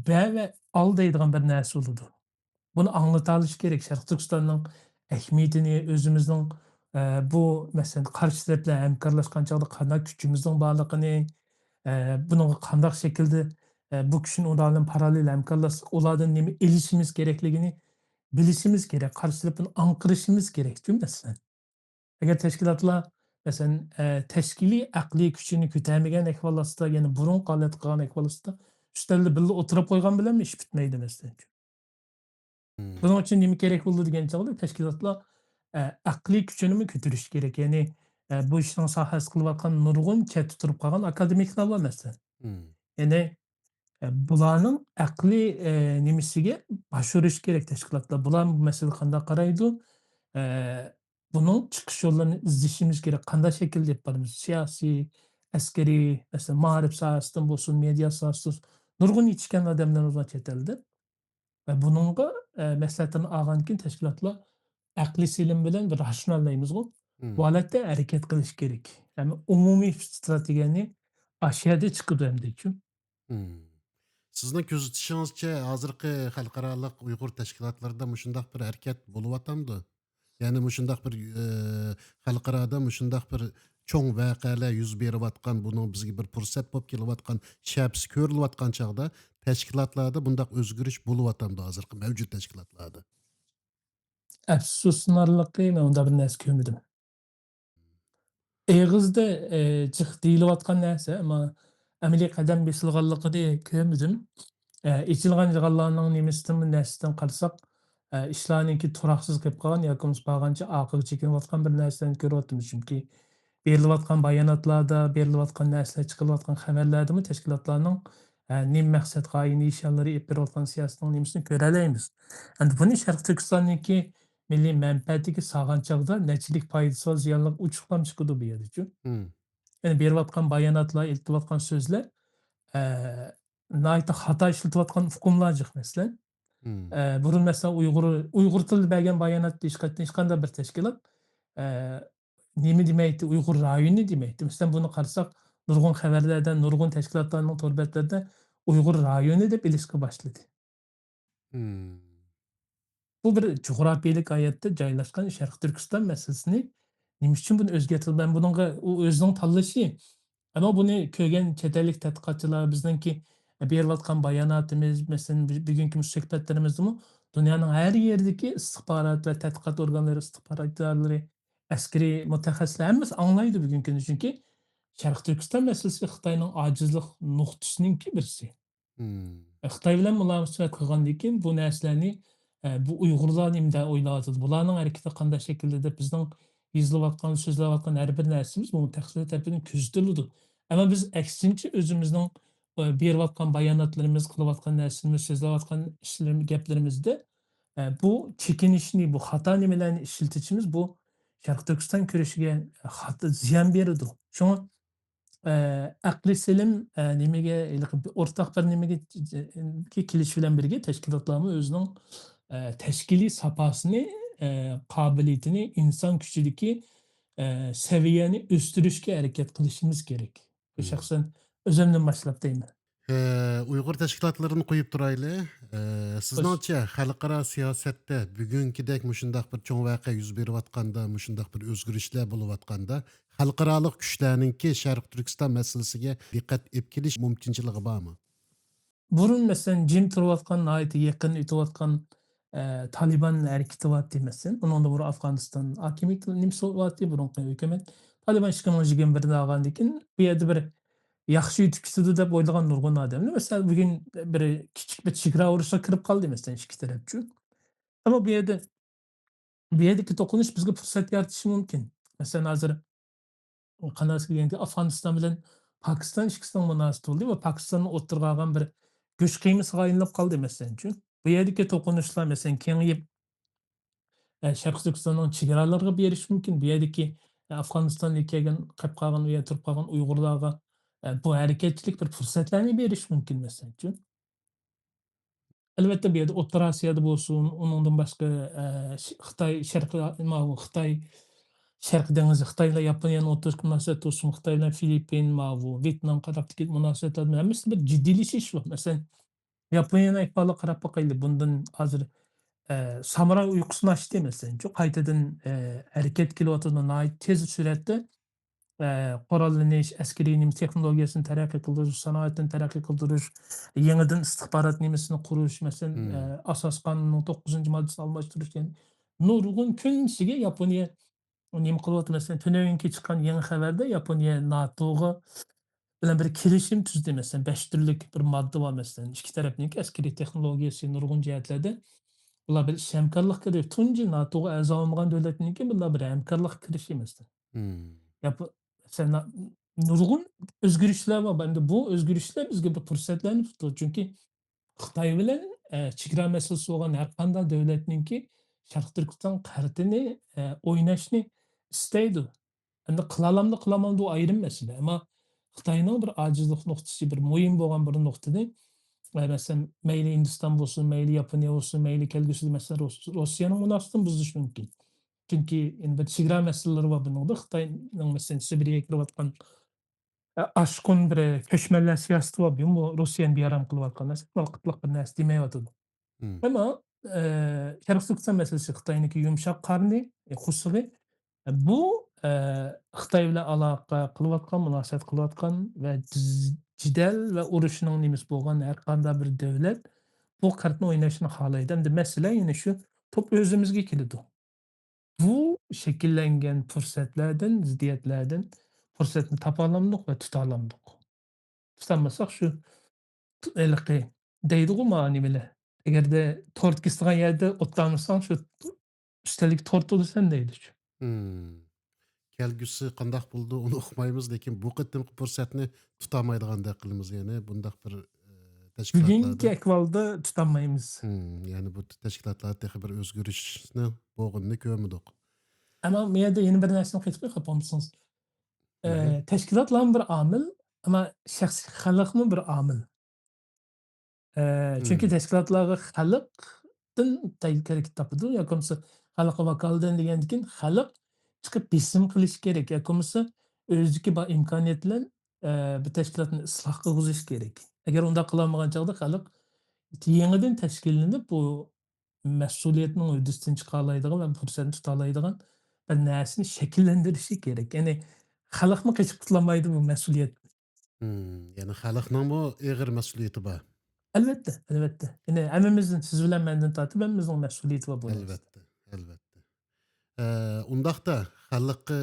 بەر ۋە ئال دەيدىغان بىر نەرسە بولىدۇ. بۇنى ئاڭلىتالىشى كېرەك. شەرقىي تۈركىستاننىڭ ئەھمىيىتىنى، ئۆزىمىزنىڭ ئە، بۇ، مەسىلەن، قارشى تەرەپ بىلەن ھەمكارلاشقان چاغدا قانداق كۈچىمىزنىڭ بارلىقىنى، ئە، بۇنىڭغا قانداق شەكىلدە، ئە، بۇ كۈچنى ئۇلار بىلەن پاراللېل ھەمكارلاشساق، ئۇلاردىن نېمە ئېلىشىمىز كېرەكلىكىنى بىلىشىمىز كېرەك، قارشى تەرەپنى ئاڭقىرىشىمىز كېرەك، مەسىلەن. ئەگەر تەشكىلاتلار، مەسىلەن، ئە، تەشكىلىي ئەقلىي كۈچىنى كۆتەرمىگەن ئەھۋال ئاستىدا، يەنى بۇرۇنقى ھالەتتە قالغان ئەھۋال ئاستىدا، ئۈستەلدە بىللە ئولتۇرۇپ قويغان بىلەنمۇ ئىش پۈتمەيدۇ، مەسىلەن. مم. بۇنىڭ ئۈچۈن نېمە كېرەك بولىدۇ دېگەن چاغدا، تەشكىلاتلار، ئە، ئەقلىي كۈچىنىمۇ كۆتۈرۈش كېرەك. يەنى، ئە، بۇ ئىشنىڭ ساھەسى قىلىۋاتقان نۇرغۇن چەتتە تۇرۇپ قالغان ئاكادېمىكلار بار، مەسىلەن. مم. يەنى، ئە، بۇلارنىڭ ئەقلىي، ئە، نېمىسىگە باش ئۇرۇش كېرەك تەشكىلاتلار. بۇلار بۇ مەسىلىگە قانداق قارايدۇ؟ ئە، بۇنىڭ چىقىش يوللىرىنى ئىزدىشىمىز كېرەك. قانداق شەكىلدە ئېلىپ بارىمىز؟ سىياسىي، ئەسكىرىي، مەسىلەن، مائارىپ ساھەسىدىن بولسۇن، مېدىيا ساھەسىدىن بولسۇن، نۇرغۇن يېتىشكەن ئادەملىرىمىز بار چەت ئەلدە. ۋە بۇنىڭغا، ئە، مەسلىھەتلىرىنى ئالغاندىن كېيىن تەشكىلاتلار ئەقلىي سېلىم بىلەن بىر راشناللايمىزغۇ. مم. بۇ ھالەتتە ھەرىكەت قىلىش كېرەك. ھەم ئومۇمىي ستراتېگىيەنى ئاشۇ يەردە چىقىدۇ ئەمدىچۇ. مم. سىزنىڭ كۆزىتىشىڭىزچە، ھازىرقى خەلقئارالىق ئۇيغۇر تەشكىلاتلىرىدا مۇشۇنداق بىر ھەرىكەت بولۇۋاتامدۇ؟ يەنى مۇشۇنداق بىر، ئە، خەلقئارادا مۇشۇنداق بىر چوڭ ۋەقەلەر يۈز بېرىۋاتقان، بۇنىڭ بىزگە بىر پۇرسەت بولۇپ كېلىۋاتقان، شەپىسى كۆرۈلۈۋاتقان چاغدا تەشكىلاتلاردا بۇنداق ئۆزگىرىش بولۇۋاتامدۇ ھازىرقى مەۋجۇت تەشكىلاتلاردا؟ ئەپسۇسلىنارلىقى، مەن ئۇنداق بىر نەرسە كۆرمىدىم. ئېغىزدا، ئە، جىق دېيىلىۋاتقان نەرسە، ئەمما ئەمەلىي قەدەم بېسىلغانلىقىنى كۆرمىدىم. ئە، ئېچىلغان جىغانلارنىڭ نېمىسىدىن، نەرسىدىن قارىساق، ئە، ئىشلارنىڭكى تۇراقسىز قېلىپ قالغان ياكى بولمىسا بارغانچە ئارقىغا چېكىنىۋاتقان بىر نەرسىلەرنى كۆرۈۋاتىمىز. چۈنكى بېرىلىۋاتقان باياناتلاردا، بېرىلىۋاتقان نەرسىلەر، چىقىرىلىۋاتقان خەۋەرلەردىمۇ تەشكىلاتلارنىڭ، ئە، نېمە مەقسەتكە ئائىت نىشانلىرى ئېلىپ بېرىۋاتقان سىياسىتىنىڭ نېمىسىنى كۆرەلەيمىز. ئەمدى بۇنى شەرقىي تۈركىستاننىڭكى مىللىي مەنپەئەتىگە سالغان چاغدا نەچچىلىك پايدىسى بار زىيانلىق ئوچۇقلام چىقىدۇ بۇ يەردىچۇ. مم. يەنى بېرىۋاتقان باياناتلار، ئېيتىۋاتقان سۆزلەر، ئە، ناھايىتى خاتا ئىشلىتىۋاتقان ئۇقۇملار جىق، مەسىلەن. مم. ئە، بۇرۇن، مەسىلەن، ئۇيغۇر، ئۇيغۇر تىلىدا بەرگەن باياناتتا ھېچقاچان ھېچقانداق بىر تەشكىلات، ئە، نېمە دېمەيتتى، ئۇيغۇر رايونى دېمەيتتى. مەسىلەن، بۇنى قارىساق، نۇرغۇن خەۋەرلەردە، نۇرغۇن تەشكىلاتلارنىڭ تور بەتلىرىدە ئۇيغۇر رايونى دەپ ئېلىشقا باشلىدى. مم. بۇ بىر جۇغراپىيەلىك ھاياتتا جايلاشقان شەرقىي تۈركىستان مەسىلىسىنى نېمە ئۈچۈن بۇنى ئۆزگەرتىلدى؟ مەن بۇنىڭغا، ئۇ ئۆزىنىڭ تاللىشى. ئەمما بۇنى كۆرگەن چەت ئەللىك تەتقىقاتچىلار بىزنىڭكى بېرىۋاتقان باياناتىمىز، مەسىلەن، بۈ-، بۈگۈنكى مۇشۇ سۆھبەتلىرىمىزدىمۇ دۇنيانىڭ ھەر يېرىدىكى ئىستىخبارات ۋە تەتقىقات ئورگانلىرى، ئىستىخبارات ئىدارىلىرى، ئەسكىرىي مۇتەخەسسىسلەر ھەممىسى ئاڭلايدۇ بۈگۈنكى كۈندە. چۈنكى شەرقىي تۈركىستان مەسىلىسى خىتاينىڭ ئاجىزلىق نۇقتىسىنىڭكى بىرسى. مم. خىتاي بىلەن مۇلازىمەت قىلغاندىن كېيىن بۇ نەرسىلەرنى، ئە، بۇ ئۇيغۇرلار نېمىدە ئويلاۋاتىدۇ، بۇلارنىڭ ھەرىكىتى قانداق شەكىلدە دەپ بىزنىڭ يېزىلىۋاتقان، سۆزلەۋاتقان ھەر بىر نەرسىمىز بۇ مۇتەخەسسىسلەر تەرىپىدىن كۆزىتىلىدۇ. ئەمما بىز ئەكسىنچە ئۆزىمىزنىڭ، ئە، بېرىۋاتقان باياناتلىرىمىز، قىلىۋاتقان نەرسىلىرىمىز، سۆزلەۋاتقان ئىشلىرىمىز، گەپلىرىمىزدە، ئە، بۇ چېكىنىشنى، بۇ خاتا نېمىلەرنى ئىشلىتىشىمىز بۇ شەرقىي تۈركىستان كۈرىشىگە خاتا زىيان بېرىدۇ. شۇڭا، ئە، ئەقلىي سېلىم، ئە، نېمىگە، ھېلىقى بىر ئورتاق بىر نېمىگە كېلىش بىلەن بىرگە تەشكىلاتلارمۇ ئۆزىنىڭ، ئە، تەشكىلىي ساپاسىنى، ئە، قابىلىيىتىنى، ئىنسان كۈچىدىكى، ئە، سەۋىيەنى ئۆستۈرۈشكە ھەرىكەت قىلىشىمىز كېرەك. بۇ مم. شەخسەن ئۆزۈمدىن باشلاپ دەيمەن. ئە، ئۇيغۇر تەشكىلاتلىرىنى قويۇپ تۇرايلى. ئە، خوش. سىزنىڭچە، خەلقئارا سىياسەتتە بۈگۈنكىدەك مۇشۇنداق بىر چوڭ ۋەقە يۈز بېرىۋاتقاندا، مۇشۇنداق بىر ئۆزگىرىشلەر بولۇۋاتقاندا، خەلقئارالىق كۈچلەرنىڭكى شەرقىي تۈركىستان مەسىلىسىگە دىققەت ئېلىپ كېلىش مۇمكىنچىلىكى بارمۇ؟ بۇرۇن، مەسىلەن، جىم تۇرۇۋاتقان، ناھايىتى يېقىن ئۆتۈۋاتقان، ئە، تالىبان ھەرىكىتى بارتتى، مەسىلەن. ئۇنىڭدىن بۇرۇن ئافغانىستان ھاكىمىيىتى نېمىسى بارتتى، بۇرۇنقى ھۆكۈمەت. تالىبان ئىككى مىڭ يىگىرمە بىردە ئالغاندىن كېيىن، بۇ يەردە بىر ياخشى ئۆتۈپ كېتىدۇ دەپ ئويلىغان نۇرغۇن ئادەملەر، مەسىلەن، بۈگۈن بىر كىچىك بىر چېگرا ئۇرۇشىغا كىرىپ قالدى، مەسىلەن، ئىككى تەرەپچۇ. ئەمما بۇ يەردە، بۇ يەردىكى توقۇنۇش بىزگە پۇرسەت يارىتىشى مۇمكىن. مەسىلەن، ھازىر قانارسىغا كەلگەندە ئافغانىستان بىلەن پاكىستان ئىككىسىنىڭ مۇناسىۋىتى بولدى ۋە پاكىستاننىڭ ئوتتۇرىغا ئالغان بىر گۆش قىيمىسىغا ئايلىنىپ قالدى، مەسىلەنچۇ. بۇ يەردىكى توقۇنۇشلار، مەسىلەن، كېڭىيىپ، ئە، شەرقىي تۈركىستاننىڭ چېگرالىرىغا بېرىشى مۇمكىن. بۇ يەردىكى، ئە، ئافغانىستاندىن كەلگەن، قېلىپ قالغان، ئۇ يەردە تۇرۇپ قالغان ئۇيغۇرلارغا، ئە، بۇ ھەرىكەتچىلىك بىر پۇرسەتلەرنى بېرىشى مۇمكىن، مەسىلەنچۇ. ئەلۋەتتە، بۇ يەردە ئوتتۇرا ئاسىيادا بولسۇن، ئۇنىڭدىن باشقا، ئە، ش-، خىتاي شەرقىي، ماۋۇ خىتاي شەرقىي دېڭىز، خىتاي بىلەن ياپونىيەنىڭ ئوتتۇرىسىدىكى مۇناسىۋەت بولسۇن، خىتاي بىلەن فىلىپپىن، ماۋۇ ۋيېتنام قاتارلىقتىكى مۇناسىۋەتلەردە ھەممىسىدە بىر جىددىيلىشىش بار. مەسىلەن، ياپونىيەنىڭ ئەھۋالىغا قاراپ باقايلى. بۇندىن ھازىر ئە، سامۇراي ئۇيقۇسىنى ئاچتى، مەسىلەن، شۇ قايتىدىن، ئە، ھەرىكەتكە كېلىۋاتىدۇ، ناھايىتى تېز سۈرئەتتە، ئە، قوراللىنىش، ئەسكىرىي نېمە تېخنولوگىيەسىنى تەرەققىي قىلدۇرۇش، سانائەتنى تەرەققىي قىلدۇرۇش، يېڭىدىن ئىستىخبارات نېمىسىنى قۇرۇش، مەسىلەن، ئە، ئاساس قانۇننىڭ توققۇزىنچى ماددىسىنى ئالماشتۇرۇش، يەنى نۇرغۇن كۈنسىگە ياپونىيە نېمە قىلىۋاتىدۇ؟ مەسىلەن، تۈنۈگۈنكى چىققان يېڭى خەۋەردە ياپونىيە ناتوغا بىلەن بىر كېلىشىم تۈزدى. مەسىلەن، بەش تۈرلۈك بىر ماددا بار. مەسىلەن، ئىككى تەرەپنىڭكى ئەسكىرىي تېخنولوگىيەسى نۇرغۇن جەھەتلەردە بۇلار بىر ئىش ھەمكارلىققا كىرىشى. تۇنجى ناتوغا ئەزا بولمىغان دۆلەتنىڭكى بۇنداق بىر ھەمكارلىققا كىرىشى، مەسىلەن. مم. ياپو-، مەسىلەن، نا-، نۇرغۇن ئۆزگىرىشلەر بار. ئەمدى بۇ ئۆزگىرىشلەر بىزگە بىر پۇرسەتلەرنى تۇتىدۇ. چۈنكى خىتاي بىلەن، ئە، چېگرا مەسىلىسى بولغان ھەر قانداق دۆلەتنىڭكى شەرقىي تۈركىستان قەرتىنى، ئە، ئويناشنى ئىستەيدۇ. ئەمدى قىلالامدۇ، قىلالمامدۇ، ئۇ ئايرىم مەسىلە. ئەمما خىتاينىڭ بىر ئاجىزلىق نۇقتىسى، بىر مۇھىم بولغان بىر نۇقتىنى، ئە، مەسىلەن، مەيلى ھىندىستان بولسۇن، مەيلى ياپونىيە بولسۇن، مەيلى كەلگۈسىدە، مەسىلەن، روس-، روسىيەنىڭ مۇناسىۋىتىنى بۇزۇشى مۇمكىن. چۈنكى يەنە بىر چېگرا مەسىلىلىرى بار بۇنىڭدا. خىتاينىڭ، مەسىلەن، سىبىرىيەگە كىرىۋاتقان ئاشقۇن بىر كۆچمەنلەر سىياسىتى بار. بۇمۇ روسىيەنى بىئارام قىلىۋاتقان نەرسە، بىر قىتلىق بىر نەرسە دېمەيۋاتىدۇ. مم. ئەمما، ئە، شەرقىي تۈركىستان مەسىلىسى خىتاينىڭكى يۇمشاق قارنى، ئە، قورسىقى. بۇ، ئە، خىتاي بىلەن ئالاقە قىلىۋاتقان، مۇناسىۋەت قىلىۋاتقان ۋە جىز-، جېدەل ۋە ئۇرۇشنىڭ نېمىسى بولغان ھەر قانداق بىر دۆلەت بۇ كارتىنى ئويناشنى خالايدۇ. ئەمدى مەسىلە يەنە شۇ توپ ئۆزىمىزگە كېلىدۇ. بۇ شەكىللەنگەن پۇرسەتلەردىن، زىددىيەتلەردىن پۇرسەتنى تاپالامدۇق ۋە تۇتالامدۇق؟ تۇتالمىساق، شۇ ت-، ھېلىقى دەيدىغۇ مانا نېمىلەر، ئەگەردە تورت كېسىدىغان يەردە ئوت تالمىساڭ، شۇ ئۈستەلدىكى تورت بولىسەن دەيدۇ. مم. كەلگۈسى قانداق بولىدۇ، ئۇنى ئۇقمايمىز، لېكىن بۇ قېتىمقى پۇرسەتنى تۇتالمايدىغاندەك قىلىمىز، يەنى بۇنداق بىر، ئە، بۈگۈنكى تەشكىلاتلاردا. ئەھۋالدا تۇتالمايمىز. مم، يەنى بۇ تەشكىلاتلاردا تېخى بىر ئۆزگىرىشنىڭ بولغىنىنى كۆرمىدۇق. ئەمما بۇ يەردە يەنە بىر نەرسىنى قېتىپ قويۇپ قالمىسىڭىز، ئە، مم. تەشكىلاتلارمۇ بىر ئامىل، ئەمما شەخسىي خەلقمۇ بىر ئامىل. ئە، چۈنكى مم. تەشكىلاتلارغا خەلقتىن تەي-، ھەرىكەت تاپىدۇ، ياكى بولمىسا خەلققە ۋاكالىتەن دېگەندىن كېيىن خەلق چىقىپ بېسىم قىلىشى كېرەك، ياكى بولمىسا ئۆزىدىكى بار ئىمكانىيەت بىلەن، ئە، بىر تەشكىلاتنى ئىسلاھ قىلغۇزۇشى كېرەك. ئەگەر ئۇنداق قىلالمىغان چاغدا خەلق يېڭىدىن تەشكىللىنىپ، بۇ مەسئۇلىيەتنىڭ ھۆددىسىدىن چىقالايدىغان ۋە پۇرسەتنى تۇتالايدىغان بىر نەرسىنى شەكىللەندۈرۈشى كېرەك. يەنى خەلقمۇ قېچىپ قۇتۇلالمايدۇ بۇ مەسئۇلىيەتتىن. مم، يەنى خەلقنىڭمۇ ئېغىر مەسئۇلىيىتى بار. ئەلۋەتتە، ئەلۋەتتە. يەنى ھەممىمىزدىن، سىز بىلەن مەندىن تارتىپ ھەممىمىزنىڭ مەسئۇلىيىتى بار بۇ نەرسىدە. ئەلۋەتتە، ئەلۋەتتە. ئە، ئۇنداقتا خەلققە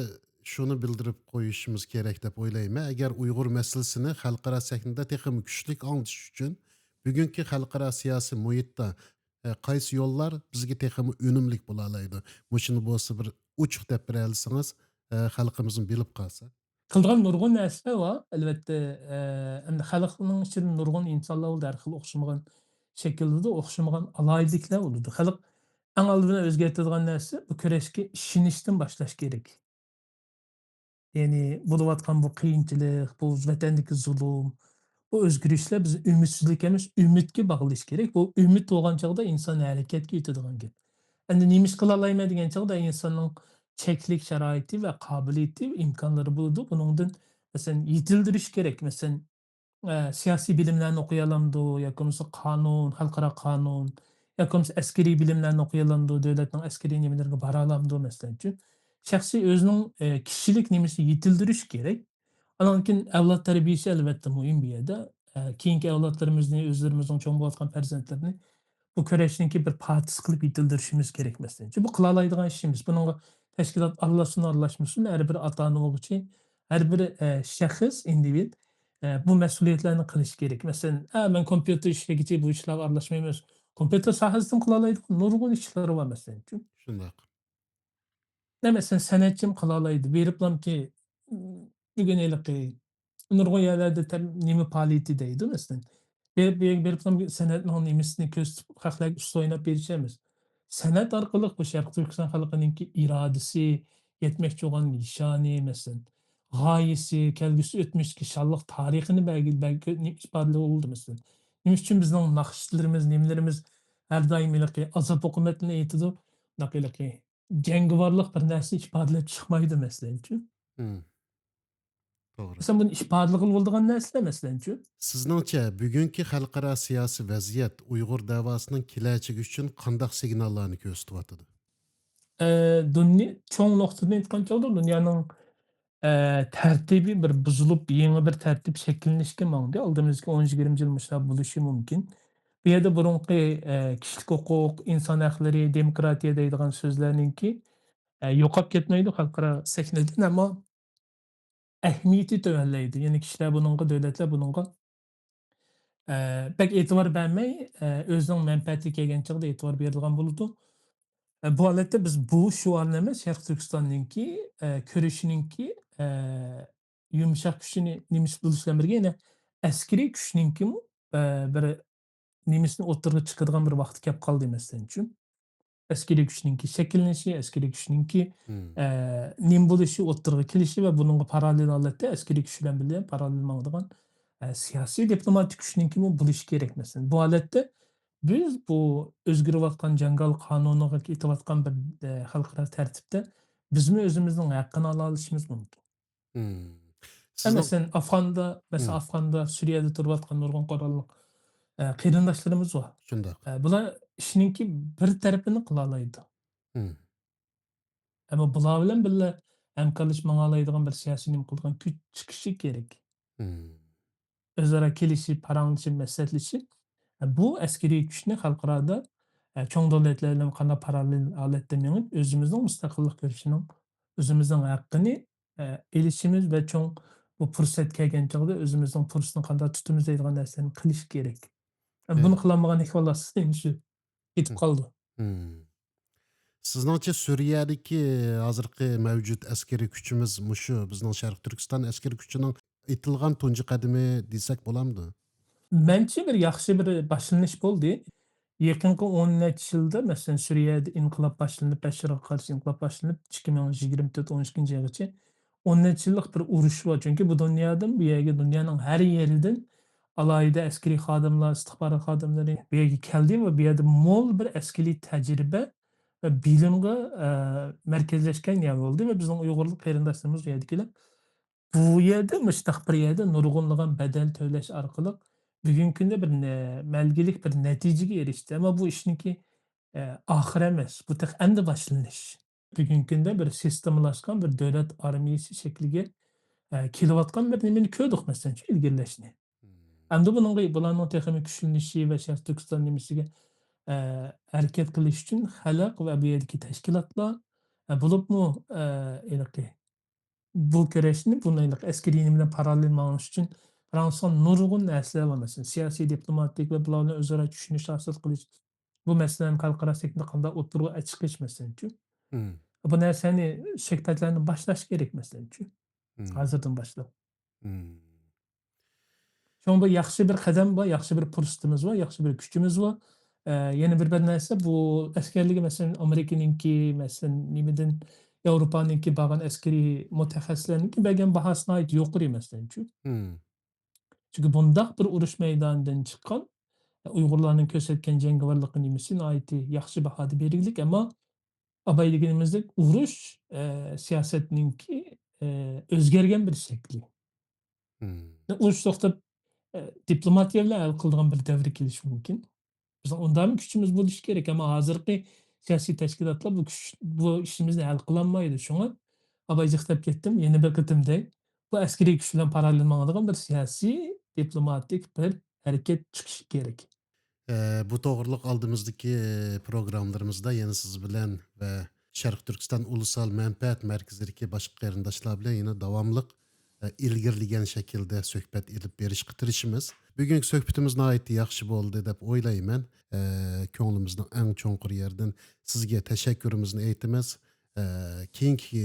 شۇنى بىلدۈرۈپ قويۇشىمىز كېرەك دەپ ئويلايمەن، ئەگەر ئۇيغۇر مەسىلىسىنى خەلقئارا سەھنىدە تېخىمۇ كۈچلۈك ئاڭلىتىش ئۈچۈن، بۈگۈنكى خەلقئارا سىياسىي مۇھىتتا، ئە، قايسى يوللار بىزگە تېخىمۇ ئۈنۈملۈك بولالايدۇ؟ مۇشۇنى بولسا بىر ئوچۇق دەپ بېرەلىسىڭىز، ئە، خەلقىمىزمۇ بىلىپ قالسا. قىلىدىغان نۇرغۇن نەرسىلەر بار، ئەلۋەتتە. ئە، ئەمدى خەلقنىڭ ئىچىدە نۇرغۇن ئىنسانلار بولىدۇ، ھەر خىل ئوخشىمىغان شەكىلدە، ئوخشىمىغان ئالاھىدىلىكلەر بولىدۇ. خەلق ئەڭ ئالدى بىلەن ئۆزگەرتىدىغان نەرسە، بۇ كۈرەشكە ئىشىنىشتىن باشلاش كېرەك. يەنى بولۇۋاتقان بۇ قىيىنچىلىق، بۇ ۋەتەندىكى زۇلۇم، بۇ ئۆزگىرىشلەر بىزنى ئۈمىدسىزلىككە ئەمەس، ئۈمىدكە باغلىشى كېرەك. بۇ ئۈمىد بولغان چاغدا ئىنسان ھەرىكەتكە ئۆتىدىغان گەپ. ئەمدى نېمە ئىش قىلالايمەن دېگەن چاغدا ئىنساننىڭ چەكلىك شارائىتى ۋە قابىلىيىتى، ئىمكانلىرى بولىدۇ. بۇنىڭدىن، مەسىلەن، يېتىلدۈرۈش كېرەك. مەسىلەن، ئە، سىياسىي بىلىملەرنى ئوقۇيالامدۇ ياكى بولمىسا قانۇن، خەلقئارا قانۇن ياكى بولمىسا ئەسكىرىي بىلىملەرنى ئوقۇيالامدۇ، دۆلەتنىڭ ئەسكىرىي نېمىلىرىگە بارالامدۇ، مەسىلەنچۇ. شەخسىي ئۆزىنىڭ، ئە، كىشىلىك نېمىسىنى يېتىلدۈرۈش كېرەك. ئانان كېيىن ئەۋلاد تەربىيەسى ئەلۋەتتە مۇھىم بۇ يەردە. ئە، كېيىنكى ئەۋلادلىرىمىزنى، ئۆزلىرىمىزنىڭ چوڭ بولۇۋاتقان پەرزەنتلىرىنى بۇ كۈرەشنىڭكى بىر پارچىسى قىلىپ يېتىلدۈرۈشىمىز كېرەك، مەسىلەنچۇ. بۇ قىلالايدىغان ئىشىمىز. بۇنىڭغا تەشكىلات ئارىلاشسۇن، ئارىلاشمىسۇن، ھەر بىر ئاتا-ئانا بولغۇچى، ھەر بىر، ئە، شەخس، ئىندىۋىد، ئە، بۇ مەسئۇلىيەتلەرنى قىلىشى كېرەك. مەسىلەن، ئە، مەن كومپيۇتېر ئىشلىگۈچى، بۇ ئىشلارغا ئارىلاشمايمىز. كومپيۇتېر ساھەسىدىن قىلالايدىغان نۇرغۇن ئىشلار بار، مەسىلەنچۇ. شۇنداق. نە، مەسىلەن، سەنئەتچىمۇ قىلالايدۇ. بېرىپلامكى، بۈگۈن ھېلىقى نۇرغۇن يەرلەردە تەم-، نېمە پائالىيىتى دەيدۇ، مەسىلەن. بېرىپ، بېرىپ، بېرىپلام سەنئەتنىڭ نېمىسىنى كۆرسىتىپ، خەقلەرگە ئۇسسۇل ئويناپ بېرىش ئەمەس. سەنئەت ئارقىلىق بۇ شەرقىي تۈركىستان خەلقىنىڭكى ئىرادىسى، يەتمەكچى بولغان نىشانى، مەسىلەن، غايىسى، كەلگۈسى، ئۆتمۈشتىكى شانلىق تارىخىنى بەلگە-، بەلگە-، ئىپادىلەپ بولىدۇ، مەسىلەن. نېمە ئۈچۈن بىزنىڭ ناخشىلىرىمىز، نېمىلىرىمىز ھەر دائىم ھېلىقى ئازاب-ئوقۇبەتنى ئېيتىدۇ، ھېلىقى جەڭگىۋارلىق بىر نەرسىنى ئىپادىلەپ چىقمايدۇ، مەسىلەنچۇ. مم. توغرا. مەسىلەن، بۇنى ئىپادىلىگىلى بولىدىغان نەرسىلەر، مەسىلەنچۇ. سىزنىڭچە، بۈگۈنكى خەلقئارا سىياسىي ۋەزىيەت ئۇيغۇر دەۋاسىنىڭ كېلەچىكى ئۈچۈن قانداق سىگناللارنى كۆرسىتىۋاتىدۇ؟ ئە، دۇنيا، چوڭ نۇقتىدىن ئېيتقان چاغدا دۇنيانىڭ، ئە، تەرتىپى بىر بۇزۇلۇپ، يېڭى بىر تەرتىپ شەكىللىنىشكە ماڭدى. ئالدىمىزدىكى ئون يىگىرمە يىل مۇشۇنداق بولۇشى مۇمكىن. بۇ يەردە بۇرۇنقى، ئە، كىشىلىك ھوقۇق، ئىنسان ھەقلىرى، دېموكراتىيە دەيدىغان سۆزلەرنىڭكى، ئە، يوقاپ كەتمەيدۇ خەلقئارا سەھنىدىن، ئەمما ئەھمىيىتى تۆۋەنلەيدۇ. يەنى كىشىلەر بۇنىڭغا، دۆلەتلەر بۇنىڭغا، ئە، بەك ئېتىبار بەرمەي، ئە، ئۆزىنىڭ مەنپەئەتىگە كەلگەن چاغدا ئېتىبار بېرىدىغان بولىدۇ. ئە، بۇ ھالەتتە بىز بۇ شوئارنى ئەمەس، شەرقىي تۈركىستاننىڭكى، ئە، كۈرىشىنىڭكى، ئە، يۇمشاق كۈچىنى نېمىسى بولۇش بىلەن بىرگە، يەنە ئەسكىرىي كۈچنىڭكىمۇ، ئە، بىر نېمىسىنى ئوتتۇرىغا چىقىدىغان بىر ۋاقتى كەپ قالدى، مەسىلەنچۇ. ئەسكىرىي كۈچنىڭكى شەكىللىنىشى، ئەسكىرىي كۈچنىڭكى، مم. ئە، نېمە بولۇشى ئوتتۇرىغا كېلىشى ۋە بۇنىڭغا پاراللېل ھالەتتە ئەسكىرىي كۈچ بىلەن بىللە پاراللېل ماڭىدىغان، ئە، سىياسىي دىپلوماتىك كۈچنىڭكىمۇ بولۇشى كېرەك، مەسىلەن. بۇ ھالەتتە بىز بۇ ئۆزگىرىۋاتقان جاڭگال قانۇنىغا ئېتىۋاتقان بىر، ئە، خەلقئارا تەرتىپتە بىزمۇ ئۆزىمىزنىڭ ھەققىنى ئالالىشىمىز مۇمكىن. مم. ئە، سىزنىڭ مەسىلەن، ئافغاندا، مەسىلەن، مم. ئافغاندا، سۈرىيەدە تۇرۇۋاتقان نۇرغۇن قوراللىق، ئە، قېرىنداشلىرىمىز بار. شۇنداق. ئە، بۇلار ئىشنىڭكى بىر تەرىپىنى قىلالايدۇ. مم. ئەمما بۇلار بىلەن بىللە ھەمكارلىشىپ ماڭالايدىغان بىر سىياسىي نېمە قىلىدىغان كۈچ چىقىشى كېرەك. مم. ئۆزئارا كېلىشىپ، پاراڭلىشىپ، مەسلىھەتلىشىپ، ئە، بۇ ئەسكىرىي كۈچنى خەلقئارادا، ئە، چوڭ دۆلەتلەر بىلەن قانداق پاراللېل ھالەتتە مېڭىپ، ئۆزىمىزنىڭ مۇستەقىللىق كۈرىشىنىڭ، ئۆزىمىزنىڭ ھەققىنى، ئە، ئېلىشىمىز ۋە چوڭ بۇ پۇرسەت كەلگەن چاغدا ئۆزىمىزنىڭ پۇرسىتىنى قانداق تۇتىمىز دەيدىغان نەرسىلەرنى قىلىش كېرەك. ئە، بۇنى قىلالمىغان ئەھۋاللار شۇ كېتىپ قالىدۇ. مم. سىزنىڭچە، سۈرىيەدىكى ھازىرقى مەۋجۇت ئەسكىرىي كۈچىمىز مۇشۇ بىزنىڭ شەرقىي تۈركىستان ئەسكىرىي كۈچىنىڭ ئېتىلغان تۇنجى قەدىمى دېسەك بولامدۇ؟ مەنچە بىر ياخشى بىر باشلىنىش بولدى. يېقىنقى ئون نەچچە يىلدا، مەسىلەن، سۈرىيەدە ئىنقىلاب باشلىنىپ، بەششارغا قارشى ئىنقىلاب باشلىنىپ، ئىككى مىڭ يىگىرمە تۆت، ئون ئىككىنچى يىلغىچە ئون نەچچە يىللىق بىر ئۇرۇش بار. چۈنكى بۇ دۇنيادىن، بۇ يەرگە دۇنيانىڭ ھەر يېرىدىن ئالاھىدە ئەسكىرىي خادىملار، ئىستىخبارات خادىملىرى بۇ يەرگە كەلدى ۋە بۇ يەردە مول بىر ئەسكىرىي تەجرىبە ۋە بىلىمغا، ئە، مەركەزلەشكەن يەر بولدى ۋە بىزنىڭ ئۇيغۇرلۇق قېرىنداشلىرىمىز بۇ يەردىكىلەر بۇ يەردە، مۇشۇنداق بىر يەردە نۇرغۇنلىغان بەدەل تۆلەش ئارقىلىق بۈگۈنكى كۈندە بىر نە-، مەلگىلىك بىر نەتىجىگە ئېرىشتى. ئەمما بۇ ئىشنىڭكى، ئە، ئاخىرى ئەمەس. بۇ تېخى ئەمدى باشلىنىش. بۈگۈنكى كۈندە بىر سىستېمىلاشقان بىر دۆلەت ئارمىيەسى شەكلىگە، ئە، كېلىۋاتقان بىر نېمىنى كۆردۇق، مەسىلەن، شۇ ئىلگىرىلەشنى. ئەمدى بۇنىڭغا، بۇلارنىڭ تېخىمۇ كۈچلىنىشى ۋە شەرقىي تۈركىستان نېمىسىگە، ئە، ھەرىكەت قىلىش ئۈچۈن خەلق ۋە بۇ يەردىكى تەشكىلاتلار، ئە، بولۇپمۇ، ئە، ھېلىقى بۇ كۈرەشنى، بۇنى ھېلىقى ئەسكىرىي نېمە بىلەن پاراللېل ماڭىش ئۈچۈن پاراڭلىشىدىغان نۇرغۇن نەرسىلەر بار، مەسىلەن، سىياسىي، دىپلوماتىك ۋە بۇلار بىلەن ئۆزئارا چۈشىنىش ھاسىل قىلىش، بۇ مەسىلىنى خەلقئارا سەھنىدە قانداق ئوتتۇرىغا چىقىش، مەسىلەنچۇ. مم. بۇ نەرسىنى، سۆھبەتلەرنى باشلاش كېرەك، مەسىلەنچۇ. مم. ھازىردىن باشلاپ. مم. شۇڭا بۇ ياخشى بىر قەدەم بار، ياخشى بىر پۇرسىتىمىز بار، ياخشى بىر كۈچىمىز بار. ئە، يەنە بىر، بىر نەرسە، بۇ ئەسكەرلىككە، مەسىلەن، ئامېرىكىنىڭكى، مەسىلەن، نېمىدىن، ياۋروپانىڭكى بارغان ئەسكىرىي مۇتەخەسسىسلەرنىڭكى بەرگەن باھاسى ناھايىتى يۇقىرى، مەسىلەنچۇ. مم. چۈنكى بۇنداق بىر ئۇرۇش مەيدانىدىن چىققان، ئۇيغۇرلارنىڭ كۆرسەتكەن جەڭگىۋارلىقى نېمىسى ناھايىتى ياخشى باھادا بېرىگلىك، ئەمما ئاباي دېگىنىمىزدەك ئۇرۇش، ئە، سىياسەتنىڭكى، ئە، ئۆزگەرگەن بىر شەكلى. مم. ئۇرۇش توختاپ، ئە، دىپلوماتىيە بىلەن ھەل قىلىدىغان بىر دەۋرگە كېلىشى مۇمكىن. بىزنىڭ ئۇنداقمۇ كۈچىمىز بولۇشى كېرەك، ئەمما ھازىرقى سىياسىي تەشكىلاتلار بۇ كۈچ، بۇ ئىشىمىزنى ھەل قىلالمايدۇ. شۇڭا ئاباي جىق دەپ كەتتىم، يەنە بىر قېتىم دەي. بۇ ئەسكىرىي كۈچ بىلەن پاراللېل ماڭىدىغان بىر سىياسىي، دىپلوماتىك بىر ھەرىكەت چىقىشى كېرەك. ئە، بۇ توغرىلىق ئالدىمىزدىكى پروگراممىلىرىمىزدا يەنە سىز بىلەن ۋە شەرقىي تۈركىستان ئۇلۇسال مەنپەئەت مەركىزىدىكى باشقا قېرىنداشلار بىلەن يەنە داۋاملىق، ئە، ئىلگىرىلىگەن شەكىلدە سۆھبەت ئېلىپ بېرىشقا تىرىشىمىز. بۈگۈنكى سۆھبىتىمىز ناھايىتى ياخشى بولدى دەپ ئويلايمەن. ئە، كۆڭلىمىزنىڭ ئەڭ چوڭقۇر يېرىدىن سىزگە تەشەككۈرىمىزنى ئېيتىمىز. ئە، كېيىنكى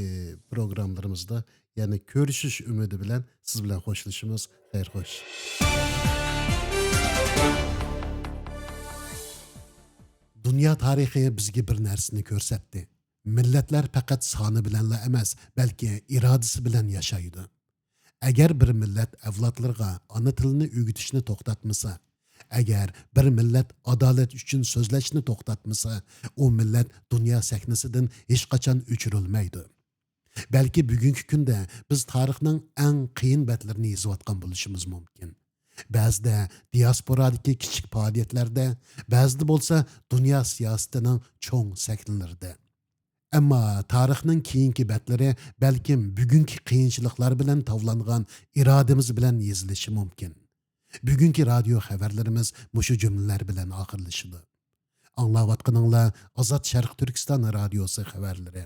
پروگراممىلىرىمىزدا يەنە كۆرۈشۈش ئۈمىدى بىلەن سىز بىلەن خوشلىشىمىز. خەير خوش. دۇنيا تارىخى بىزگە بىر نەرسىنى كۆرسەتتى. مىللەتلەر پەقەت سانى بىلەنلا ئەمەس، بەلكى ئىرادىسى بىلەن ياشايدۇ. ئەگەر بىر مىللەت ئەۋلادلىرىغا ئانا تىلىنى ئۆگىتىشنى توختاتمىسا، ئەگەر بىر مىللەت ئادالەت ئۈچۈن سۆزلەشنى توختاتمىسا، ئۇ مىللەت دۇنيا سەھنىسىدىن ھېچقاچان ئۆچۈرۈلمەيدۇ. بەلكى بۈگۈنكى كۈندە بىز تارىخنىڭ ئەڭ قىيىن بەتلىرىنى يېزىۋاتقان بولۇشىمىز مۇمكىن. بەزىدە دىياسپورادىكى كىچىك پائالىيەتلەردە، بەزىدە بولسا دۇنيا سىياسىتىنىڭ چوڭ سەھنىلىرىدە. ئەمما تارىخنىڭ كېيىنكى بەتلىرى بەلكىم بۈگۈنكى قىيىنچىلىقلار بىلەن تاۋلانغان ئىرادىمىز بىلەن يېزىلىشى مۇمكىن. بۈگۈنكى رادىيو خەۋەرلىرىمىز مۇشۇ جۈملىلەر بىلەن ئاخىرلىشىدۇ. ئاڭلاۋاتقىنىڭلار ئازاد شەرق تۈركىستان رادىيوسى خەۋەرلىرى.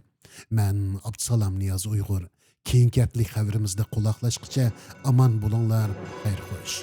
مەن ئابدۇسالام نىياز ئۇيغۇر. كېيىنكى ھەپتىلىك خەۋىرىمىزدە قۇلاقلاشقىچە ئامان بولۇڭلار، خەير خوش.